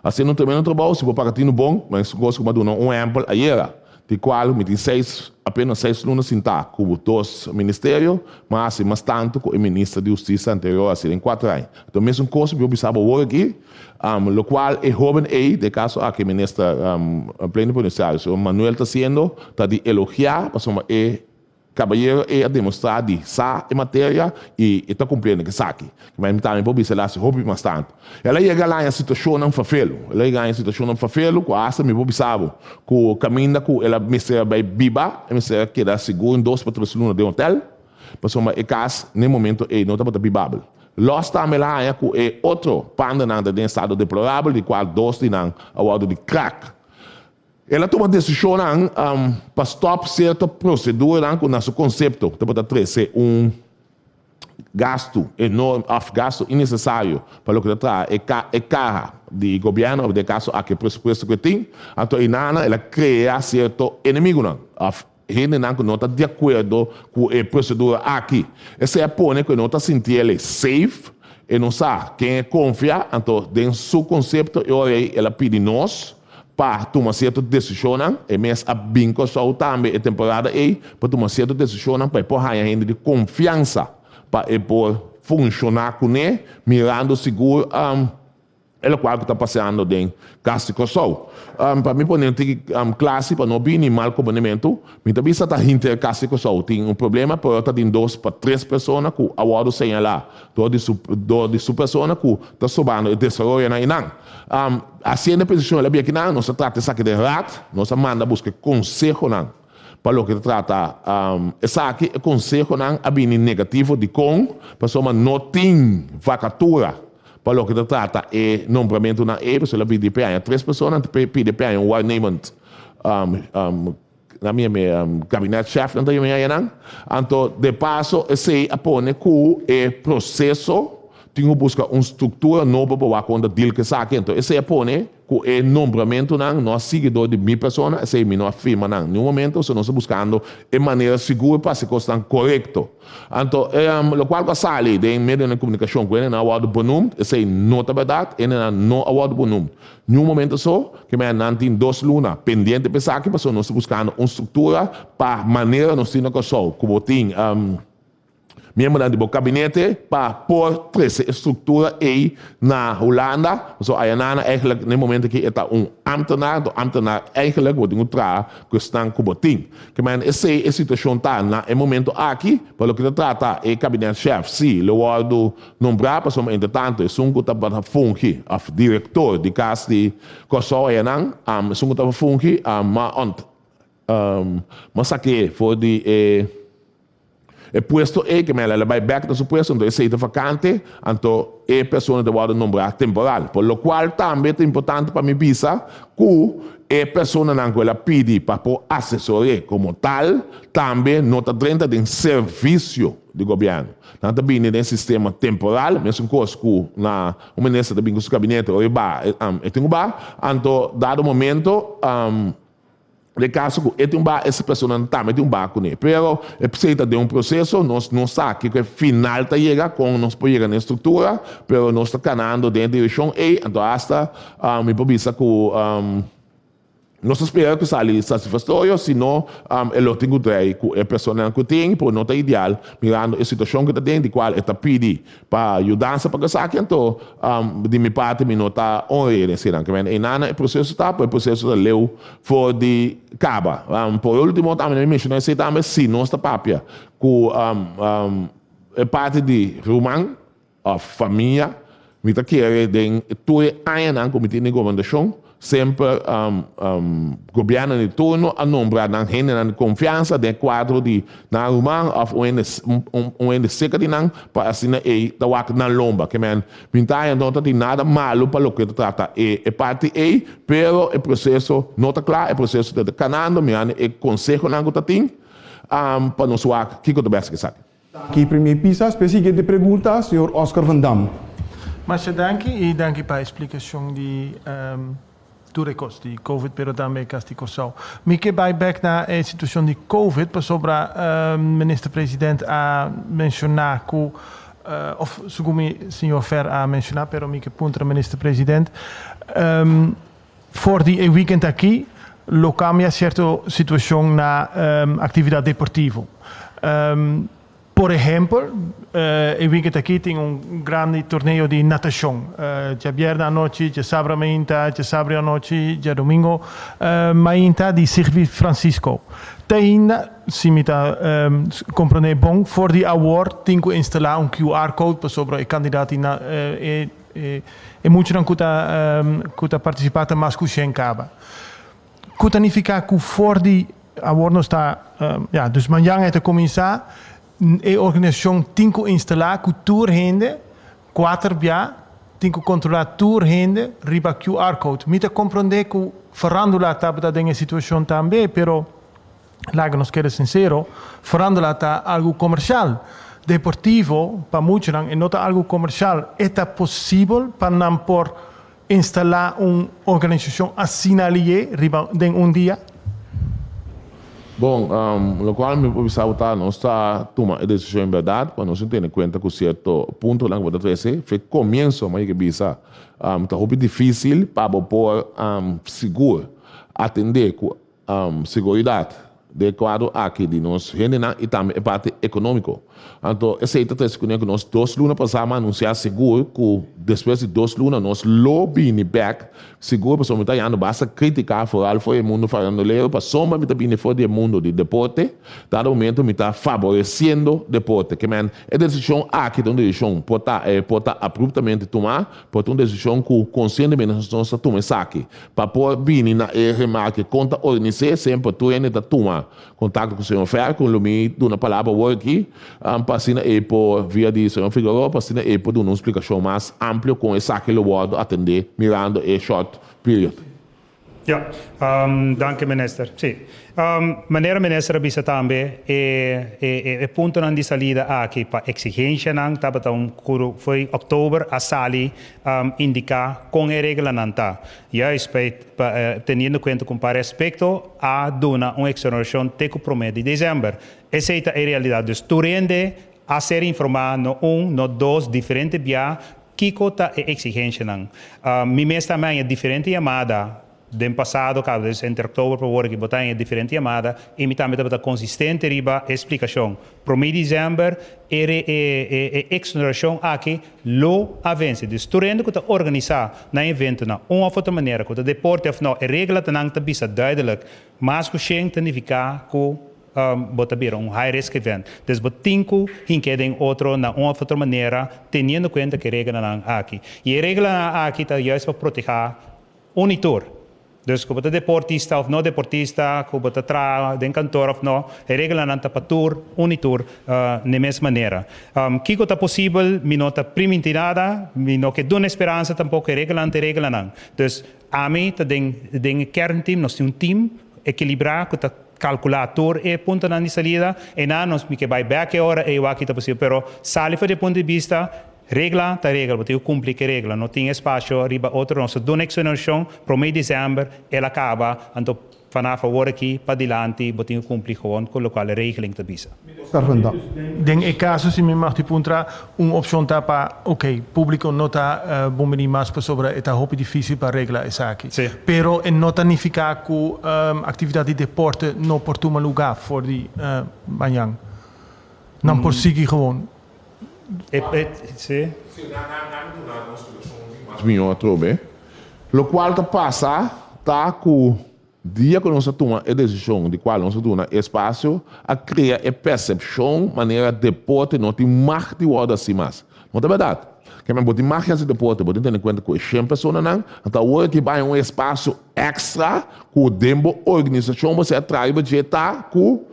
Speaker 5: Hasiendo un tremendo trabou, si bo paga tinu bon, ma es kos ku mi a duna un ehèmpel ayera, di kual mi tin seis, apenas seis luna sintá ku dos ministerio, mi a hasi mas tantu ku e minister di hustisia anterior a hasi den kuater aña. Anto mesun kos mi por bisa bo awor aki, Locual e hoben ey, den caso aki minister plenipotenciario señor Manuel ta haciendo, ta di elogia pasobra e cabayero ey a demostra di sa e materia y e ta cumpliendo cu esaki. Ma mi tambe por bisa el a haci hopi mas tanto. El a yega laña situacionnan fafelo, el a yega laña situacionnan fafelo cu hasta mi por bisa bo cu caminda cu el a mester a bay biba, e mester a keda sigur un dos pa tres luna den hotel, Pasobra e kas n'e momento ei no tabata bibabel. Lòs tambe el a haña ku e otro pandanan ta den estado deplorabel, di kual dos di nan a wòrdu di krak. El a tuma desishonnan pa stòp sierto proseduranan ku na su konsepto tabata trese un. Gastu enorme òf gastu innesesario pa loke ta traha e ka e kaha di gobièrnu òf den e kaso aki e presupuesto ku e tin, anto einanan el a krea sierto enemigunan òf hendenan ku no ta di akuerdo ku e prosedura aki. Esei a pone ku e no ta sinti el safe, e no sa ken e konfia, anto den su konsepto e ora ei el a pidi nos pa tuma sierto desishonnan, e mes a bin Kòrsou tambe e temporada ei pa tuma sierto desishonnan pa e por haña hende di konfiansa pa e por funshoná kuné, mirando sigur e lokual ku ta paseando den kas di Kòrsou. Pa mi pone un tiki klasi pa no bini mal komprendementu, mi ta bisa ta hinter kas di Kòrsou tin un problema, pero ta tin dos pa tres persona ku a wòrdu señalá dor di su dor di su persona ku ta sobando e desaroyonan einan. Hasiendo e peticion el a bia kinan, nos a trata esaki den raad, nos a manda busca e consehonan pa loke ta trata esaki, e consehonan a bini negativo, dicon? Pasobra no tin vacatura pa loke ta trata e nombramentonan ey, pasobra el a pidi pe aña tres persona, anto pidi pe aña un waarnemend nan mi gabinetchef nan ta yama ayanan, anto de paso esey a pone cu e proceso tin cu busca un structura nobo pa wak con ta deal cu esaki, anto esey a pone cu e nombramentonan no a sigui door di mi persona, esey mi no a firma nan niun momento, so nos ta buscando e manera sigur pa haci cosnan corecto. Anto locual cu a sali den medionan di comunicacion cu hendenan a wordo benoemd, esey no ta berdad, hendenan no a wordo benoemd. Niun momento so, ke mea nan tin dos luna pendiente pa esaki, pasobra nos ta buskando un struktura pa manera nos tin na Kòrsou ku bo tin miembronan di bo kabinete pa por trese e struktura ei na Hulanda, pasobra ayanana eigentlik na e momento aki e ta un ambtenaar, anto ambtenaar eigentlik bo tin ku traha ku esnan ku bo tin. Ke mea esei e situashon ta na e momento aki pa loke ta trata e kabinetschef si lo wòrdu Nombrá pasobra entretanto esun ku tabata fungi òf direktor di kas di Kòrsou ayanan, esun ku tabata fungi m'a ont m'a sak'é for di e e puesto ei ke mel a bai bèk na su puesto, anto esei ta vakante, anto e persona ta wòrdu nombrá temporal. Por lokual tambe ta importante pa mi bisa ku e personanan ku el a pidi pa por asesor'é komo tal tambe no ta drenta den servisio di gobièrnu. Nan ta bini den sistema temporal, mesun kos ku na un minister ta bin ku su kabinete ora e ba, e tin ku ba, anto dado momento den kaso ku e tin un ba, ese personanan tambe tin un ba kuné. Pero e p'esei ta den un proseso, nos no sa kiko e final ta yega, kon nos por yega na e struktura, pero nos ta kanando den e direkshon ei, anto asta mi por bisa ku. Nos ta spera ku sali satisfactorio, si no e lo tin ku drei ku e personanan ku tin, pero no ta ideal mirando e situashon ku ta den, di kual e ta pidi pa yudansa pa esaki, anto di mi parti mi no ta honr'é den eseinan. Kimen einan e proseso ta, pero e proseso ta leu for di kaba. Por ultimo tambe mi menshoná esei tambe, si nos ta papia ku e parti di ruman òf famia, mi ta kere den tur e añanan ku mi tin den gobernashon, semper gobièrnu di turno a nombra nan hendenan di konfiansa den e kuadro di nan ruman òf un hende un hende serka di nan pa asina ei ta wak nan lomba. Ke men binti aña no ta tin nada malu pa loke ta trata e e parti ei, pero e proseso no ta kla, e proseso ta kanando mirando e konsehonan ku ta tin pa nos wak kiko ta bèsti ku esaki.
Speaker 4: Danki Premier Pisas. P'e siguiente pregunta, señor Oscar van Dam.
Speaker 9: Masha danki y danki pa e splicacion di tur e cos di Covid pero tambe e cas di Corsou. Mi ke bay bek na e situacion di Covid pasobra Minister President a menciona cu of segun mi señor Fer a menciona pero mi ke puntra Minister President for di e weekend aki lo cambia cierto situacion na actividad deportivo. Por ehempel, e weekend aki tin un grandi torneo di natacion. Djabièrnè anochi, djasabra mainta, djasabra anochi, djadomingo mainta di Sigby Francisco. Te ainda, si mi ta comprende bon, for di awor tin cu instala un QR code pasobra e cantidad di e E muchanan ku ta ku ta partisipá ta mas ku shen kaba. Ku ta nifiká ku for di awor nos ta ya dus mañan e ta kuminsá e organisashon tin ku instalá ku tur hende kuater bia tin ku kontrolá tur hende riba QR code. Mi ta komprondé ku farándula tabata den e situashon tambe pero laga nos keda sinsero farándula ta algu komershal. deportivo pa muchanan e no ta algu komershal. E ta posibel pa nan por instalá un organisashon asina lié riba den un dia?
Speaker 5: Bon, lokual mi por bisa bo ta nos ta tuma e desishon en bèrdat pa nos tin tene kuenta ku sierto puntonan ku bo ta trese fe komienso mi a yega bisa ta hopi difísil pa bo por sigur atendé ku Seguridat den e kuadro aki di nos hendenan i tambe e parti ekonómiko. Anto esei ta trese kuné ku nos dos luna pasá a anunsiá sigur ku despues di dos luna nos lo bini bèk sigur pasobra mi ta hañando basta krítika foral for e mundu farandulero pasobra mi ta bini for di e mundu di deporte dado momento mi ta faboresiendo deporte. Ke men e desishon aki ta un desishon por ta por ta abruptamente tumá por ta un desishon ku konsientemente nos ta tuma esaki. Pa por bini na e remarke kon ta organis'é, semper tur hende ta tuma kontakto ku señor Fer, ku lo mi duna palabra awor aki, pa asina e por, via di señor Figueroa, pa asina e por duna un splikashon mas amplio kon esaki lo wòrdu atendé mirando e short period.
Speaker 7: Ja, danki minister. Sí. Manera minister a bisa tambe, e e e puntonan di salida aki pa exigencianan tabata un ku foi oktober a sali indica con e reglanan ta. Juist pa pa teniendo cuenta cu un par aspecto a duna un exoneracion te cu prome di december. Esey ta e realidad. Dus tur hende a ser informa no un, no dos, diferente bia kico ta e exigencianan. Mi mes tambe a haña diferente yamada Den pasado kada bes entre oktober pa wor aki bo ta haña diferente yamada i mi tambe tabata konsistente riba e splikashon. Promé di desèmber e e e eksonerashon aki lo a vense. Dus tur hende ku ta organisá nan evento na un òf otro manera, ku ta deporte òf no, e regla ta nan ta bisa duidelik, mas ku shen ta nifiká ku bo ta bira un high risk event. Dus bo tin ku hink'é den otro na un òf otro manera teniendo kuenta ku e reglanan aki. I e reglanan aki ta juist pa protehá Un i tur. Dus ku bo ta deportista òf no deportista, ku bo ta traha den kantor òf no, e reglanan ta pa tur, un i tur, n'e mes manera. Kiko ta posibel? Mi no ta primintí nada, mi no ke duna esperansa tampoko, e reglanan ta e reglanan. Dus ami ta den den e kernteam, nos tin un team ekilibrá ku ta kalkulá tur e puntonan di salida, einan nos mi ke bai bèk e ora ei wak ki ta posibel, pero sali for di e punto di bista, Regla ta regla, bo tin ku kumpli ku e regla, no tin espasio riba otro, nos ta duna eksonerashon promé di desèmber, el a kaba, anto vanaf awor aki padilanti bo tin ku kumpli gewoon ku lokual e regeling ta bisa.
Speaker 9: Den e kaso si mi mag di puntra, un opshon ta pa ok, públiko no ta bon bini mas pasobra e ta hopi difísil pa regla esaki. Pero e no ta nifiká ku aktividat di deporte no por tuma lugá for di mañan. Nan por sigui gewoon.
Speaker 7: Sí.
Speaker 5: Mas mihó atrobe. Lokual ta pasa ta ku dia ku nos a tuma e desishon di kual nos a duna e espasio a krea e persepshon manera deporte no tin mag di wòrdu hasi mas. No ta bèrdat. Kèmen bo tin mag di hasi deporte, bo tin tene kuenta ku e shen personanan, anto awor ki bai un espasio èkstra ku den bo organisashon bo ser traha riba dje ta ku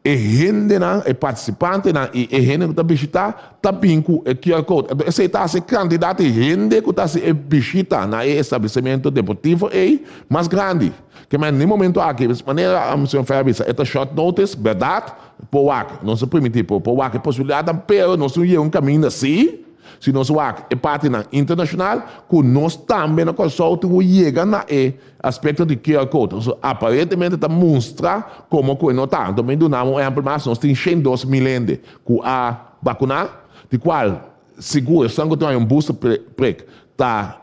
Speaker 5: E hendenan, e partisipantenan i e hende ku ta bishitá ta bin ku e QR code. Anto esei ta hasi e kantidat di hende ku ta hasi e bishita na e establesimentu deportivo ei mas grandi. Ke men den momento aki, manera señor Ferrer a bisa, e ta short notice, bèrdat, por wak, nos a permití por wak e posibilidatnan, pero nos tin yega un kaminda sí. Si nos wak e partinan internashonal, ku nos tambe na Kòrsou tin ku yega na e aspekto di QR code. Pasobra aparentemente ta mustra komo ku e no ta. Anto mi duna un ehèmpel mas, nos tin 102.000 hende ku a bakuná, di kual sigur esnan ku tin un booster prik ta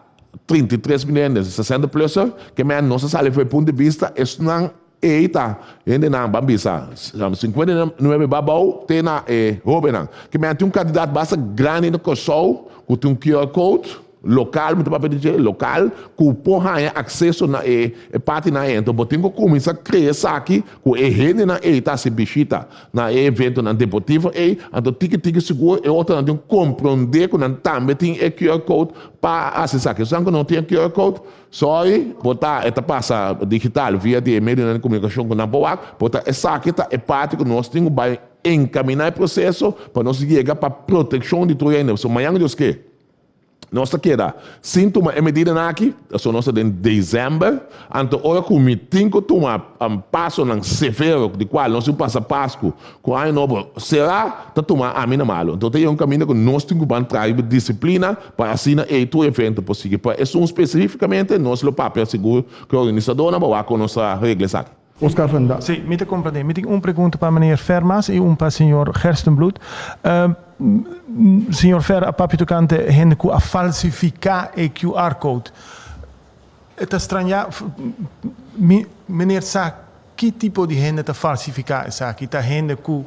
Speaker 5: 33.000 hende, 60 pluser, ke men nos a sali for e punto di bista esnan Ei ta hendenan, ban bisa, 59 babou te na e hobennan. Ke men tin un kantidat basta grandi na Kòrsou ku tin un QR code lokal, mi ta papia di dje, lokal, ku por haña akseso na e partinan ei. Anto bo tin ku kuminsá krea esaki ku e hendenan ei ta hasi bishita na e eventonan deportivo ei. Anto tiki tiki sigur e otronan tin ku komprondé ku nan tambe tin e QR code pa hasi esaki. Esnan ku no tin e QR code, Sorry, por ta e ta pasa digital via di e medionan di komunikashon ku nan por wak, por ta esaki ta e parti ku nos tin ku bai enkaminá e proseso pa nos yega pa protekshon di tur hende. Pasobra mañan ku Dios ke. Nos ta keda sin tuma e medidanan aki, pasobra nos ta den december, anto ora cu mi tin cu tuma pasonan severo di cual nos tin pasa Pascu cu Aña Nobo sera, ta tuma ami na malo. Anto ta e un caminda cu nos tin cu ban traha riba disciplina pa asina e tur evento por sigui. Pa esun specificamente nos lo papia sigur cu e organisadornan pa wak con nos ta regla esaki.
Speaker 4: Oscar van Dam.
Speaker 9: Sí, mi ta comprende. Mi tin un pregunta pa meneer Vermaas y un pa señor Gerstenbluth. Señor Ver a papia tocante hende cu a falsifica e QR code. E ta straña, mi, meneer sa ki tipo di hende ta falsifica esaki? Ta hende cu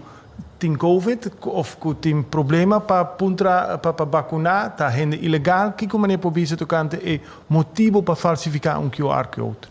Speaker 9: tin covid of cu tin problema pa puntra pa pa vacuna? Ta hende ilegal? Kico meneer por bisa tocante e motibo pa falsifica un QR code?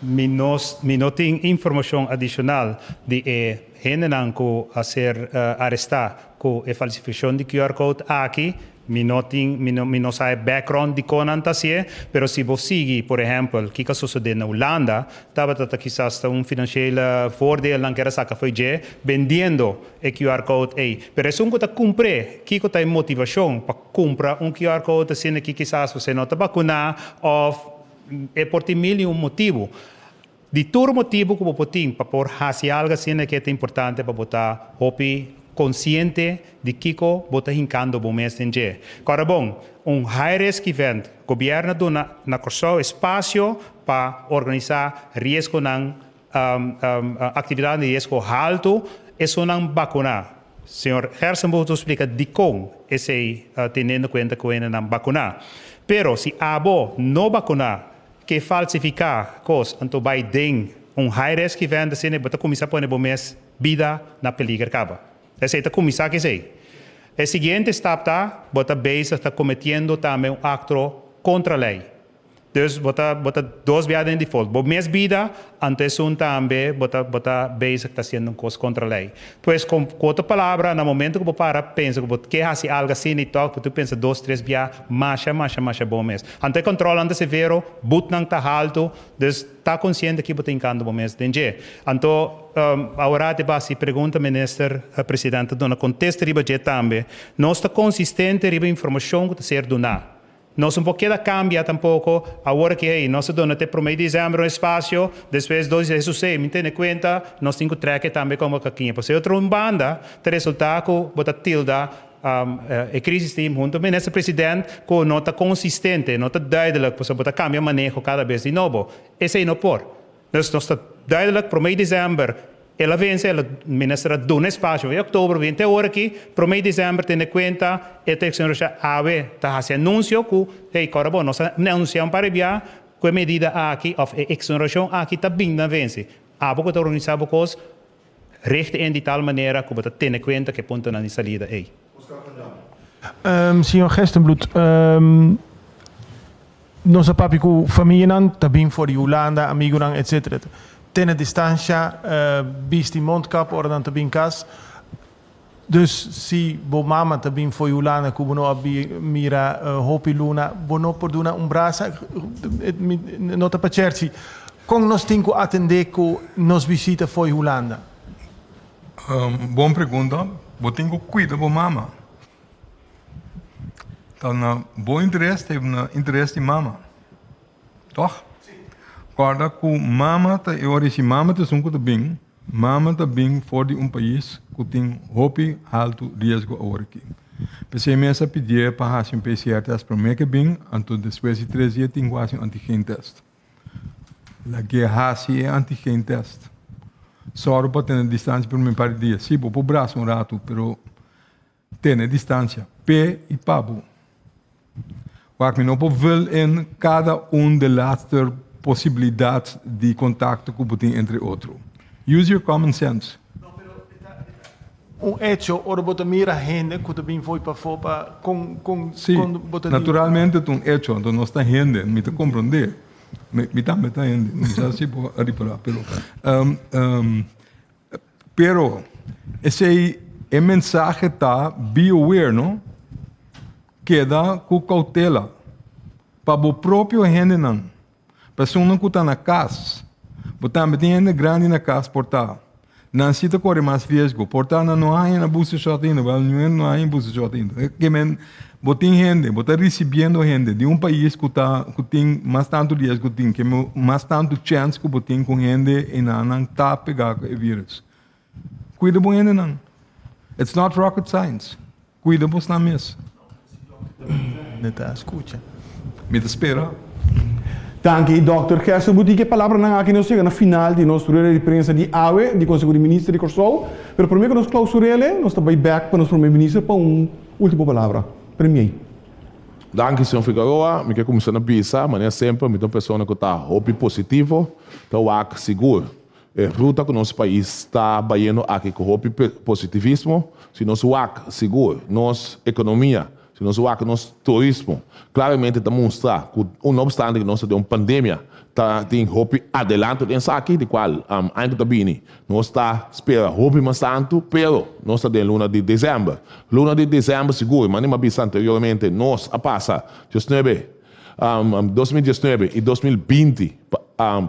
Speaker 7: Mi no mi no tin informashon adishonal di e hendenan ku a ser arestá ku e falsifikashon di QR code aki. Mi no tin mi no mi no sa e background dikon nan ta hasié, pero si bo sigui por ehèmpel kiko a sosodé na Hulanda, tabata ta kisas ta un financiële voordeel nan ker a saka fo'i dje bendiendo e QR code ei. Pero esun ku ta kumpr'é, kiko ta e motivashon pa kumpra un QR code asina ki kisas bo no ta bakuná òf E por tin mil i un motibu. Di tur motibu ku bo por tin pa por hasi algu asina ke ta importante pa bo ta hopi konsiente di kiko bo ta hinkando bo mes den dje. Kòrda bon, un high risk event, gobièrnu a duna na Kòrsou espasio pa organisá riesgonan, aktividatnan di riesgo haltu, esunnan bakuná. Señor Gerstenbluth ta splika dikon esei teniendo kuenta ku hendenan bakuná. Pero si abo no bakuná, ke falsifiká kos anto bai den un high risk event asina bo ta kuminsá pone bo mes bida na peliger kaba. Esei ta kuminsá ku esei. E siguiente stap ta bo ta bezig ta kometiendo tambe un akto kontra lei. Dus bo ta bo ta dos bia den default. Bo mes bida, anto esun tambe bo ta bo ta bezig ta haciendo un cos contra ley. Pues con cu otro palabra, na momento cu bo para pensa cu bo ke haci algo asina y toch bo tin pensa dos tres bia masha masha masha bon mes. Anto e controlnan ta severo, boetnan ta halto, dus ta consciente ki bo ta hincando bo mes den dje. Anto awor te basi pregunta minister president ta duna contesta riba dje tambe. Nos ta consistente riba informacion cu ta ser duna. Nos no por keda cambia tampoco, awor aki hey, nos a duna te prome di december un espacio, despues dos di Jesus hey, mi tene cuenta, nos tin cu trek tambe como cakiña. Pasobra otro un banda ta resulta cu bo ta tilda e crisis team hunto minister president cu no ta consistente, no ta duidelijk, pasobra bo ta cambia maneho cada bes di nobo. Esey no por. Dus nos ta duidelijk, prome di december el a vence, el a minister a duna espacio for october bin te ora aki, prome di december tene cuenta e ta exonerasha awe ta haci anuncio cu hey kòrda bo nos a anuncia un par di bia cu e medida aki of e exoneracion aki ta bin na vence. Abo cu ta organisa bo cos richt in di tal manera cu bo ta tene cuenta cu e puntonan di salida ey.
Speaker 9: Señor Gerstenbluth, Nos a papia ku famianan ta bin for di Hulanda, amigunan etc. Tene distansha, bisti mondkap ora nan ta bin kas. Dus si bo mama ta bin for di Hulanda ku bo no a mira hopi luna, bo no por duna un brasa? No ta pa cherchi. Kon nos tin ku atendé ku nos bishita for di Hulanda?
Speaker 6: Bon pregunta. Bo tin ku kuida bo mama. Ta na bo interes, ta na interes di mama. Toch? Kòrda ku mama ta e ora si mama ta esun ku ta bin, mama ta bin for di un pais ku tin hopi haltu riesgo awor aki. P'esei mes a pidié pa hasi un PCR test promé ke bin, anto despues di tres dia tin ku hasi un antigen test. Lag'é hasi e antigen test. Sòru pa tene distansia promé par di dia. Sí, bo por brasa un ratu, pero Tene distancia p'e y pa bo. Wak, mi no por vul in cada un de laatste posibilidad di contacto cu bo tin entre otro. Use your common sense.
Speaker 9: No, pero e ta un hecho ora bo ta mira hende cu ta bin fo'i pafó pa con con
Speaker 6: Sí,
Speaker 9: con bo ta di.
Speaker 6: naturalmente ta un hecho, anto nos ta hende, mi ta comprende. Mi mi tambe ta hende, mi sa si bo a ripara, pero Pero, esei e mensahe ta, be aware, no? Keda ku koutela pa bo propio hendenan, pa esunnan ku ta na kas. Bo tambe tin hende grandi na kas por ta. Nan si ta kore mas riesgo. Por ta nan no haña na booster shot ainda, wèl niun hende no haña booster shot ainda. Ke men bo tin hende, bo ta risibiendo hende di un pais ku ta ku tin mas tantu riesgo tin, ke mas tantu chèns ku bo tin ku hende einan nan ta pegá ku e vírùs. Kuida bo hendenan. It's not rocket science. Kuida bosnan mes.
Speaker 9: Mi ta skucha.
Speaker 6: Mi ta spera.
Speaker 4: Danki Dòkter Gerson Boutique. E palabranan aki nos yega na final di nos rueda di prensa di awe di Konseho di Minister di Kòrsou. Pero promé ku nos klausur'el nos ta bai bèk pa nos Promé Minister pa un último palabra. Premier.
Speaker 5: Danki señor Figueroa. Mi ke kuminsá na bisa, manera semper mi ta un persona ku ta hopi positivo, ta wak sigur E ruta ku nos pais ta bayendo aki ku hopi positivismo, si nos wak sigur nos ekonomia, si nos wak nos turismo, klaramente ta mustra ku no opstante ku nos ta den un pandemia, ta tin hopi adelanto den esaki, di kual aña ku ta bini nos ta spera hopi mas tantu, pero nos ta den luna di desèmber. Luna di desèmber sigur, manera mi a bisa anteriormente, nos a pasa diesnuebe 2019 i 2020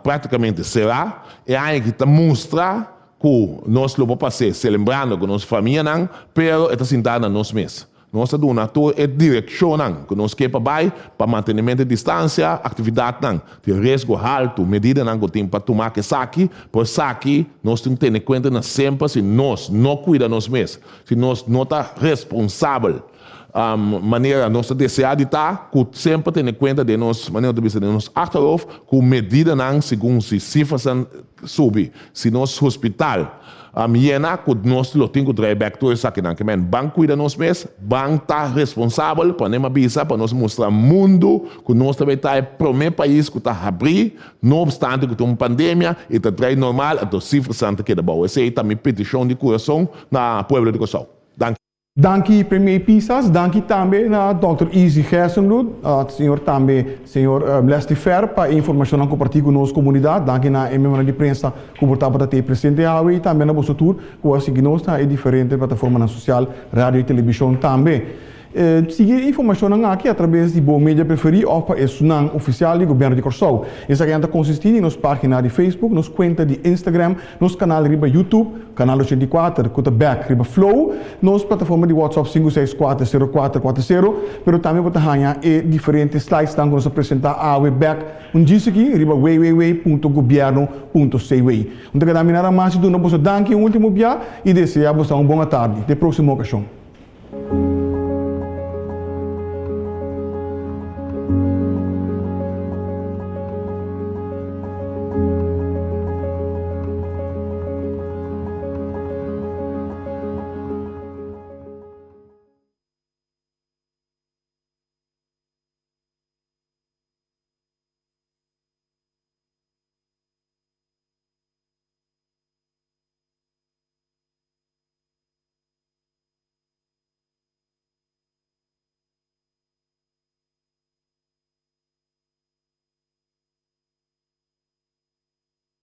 Speaker 5: práktikamente será. E aña aki ta mustra ku nos lo por pas'é selembrando ku nos famianan, pero e ta sintá na nos mes. Nos ta duna tur e direkshonnan ku nos ke pa bai pa mantenementu di distansia, aktividatnan di riesgo haltu, medidanan ku tin pa tuma ku esaki. Por esaki nos tin ku tene kuenta na semper si nos no kuida nos mes, si nos no ta responsabel. Manera nos ta deseá di ta, ku semper tene kuenta den nos, manera nos ta bisa, den nos achterhoofd, ku medidanan segun si sifrasnan subi, si nos hospital yena, ku nos lo tin ku drai bèk tur esakinan. Ke men, ban kuida nos mes, ban ta responsabel, pa nem a bisa, pa nos mustra mundu ku nos ta bai ta e promé pais ku ta habrí, no opstante ku tin un pandemia i ta drai normal, anto sifrasnan ta keda bou. Esei ta mi petishon di kurason na pueblo di Kòrsou. Danki.
Speaker 4: Danki Premier Pisas, danki tambe na Dòkter Izzy Gerstenbluth, señor tambe señor Leslie Fer pa e informashonnan kompartí ku nos komunidat. Danki na e miembronan di prensa ku por tabata te presente awe i tambe na boso tur ku a sigui nos na e diferente plataformanan sosial, radio i telebishon tambe. Sigui e informashonnan aki atrabes di bo media preferí òf pa esunnan ofisial di Gobièrnu di Kòrsou. Esakinan ta konsistí di nos página di Facebook, nos kuenta di Instagram, nos kanal riba YouTube, Kanal 84, ku ta bèk riba Flow, nos plataforma di WhatsApp 5640440, pero tambe bo ta haña e diferente slidesnan ku nos a presentá awe bèk un djis aki riba www.gobierno.cw. Un ta keda mi nada mas di duna boso danki un último bia i deseá boso un bon atardi. Te próksimo okashon.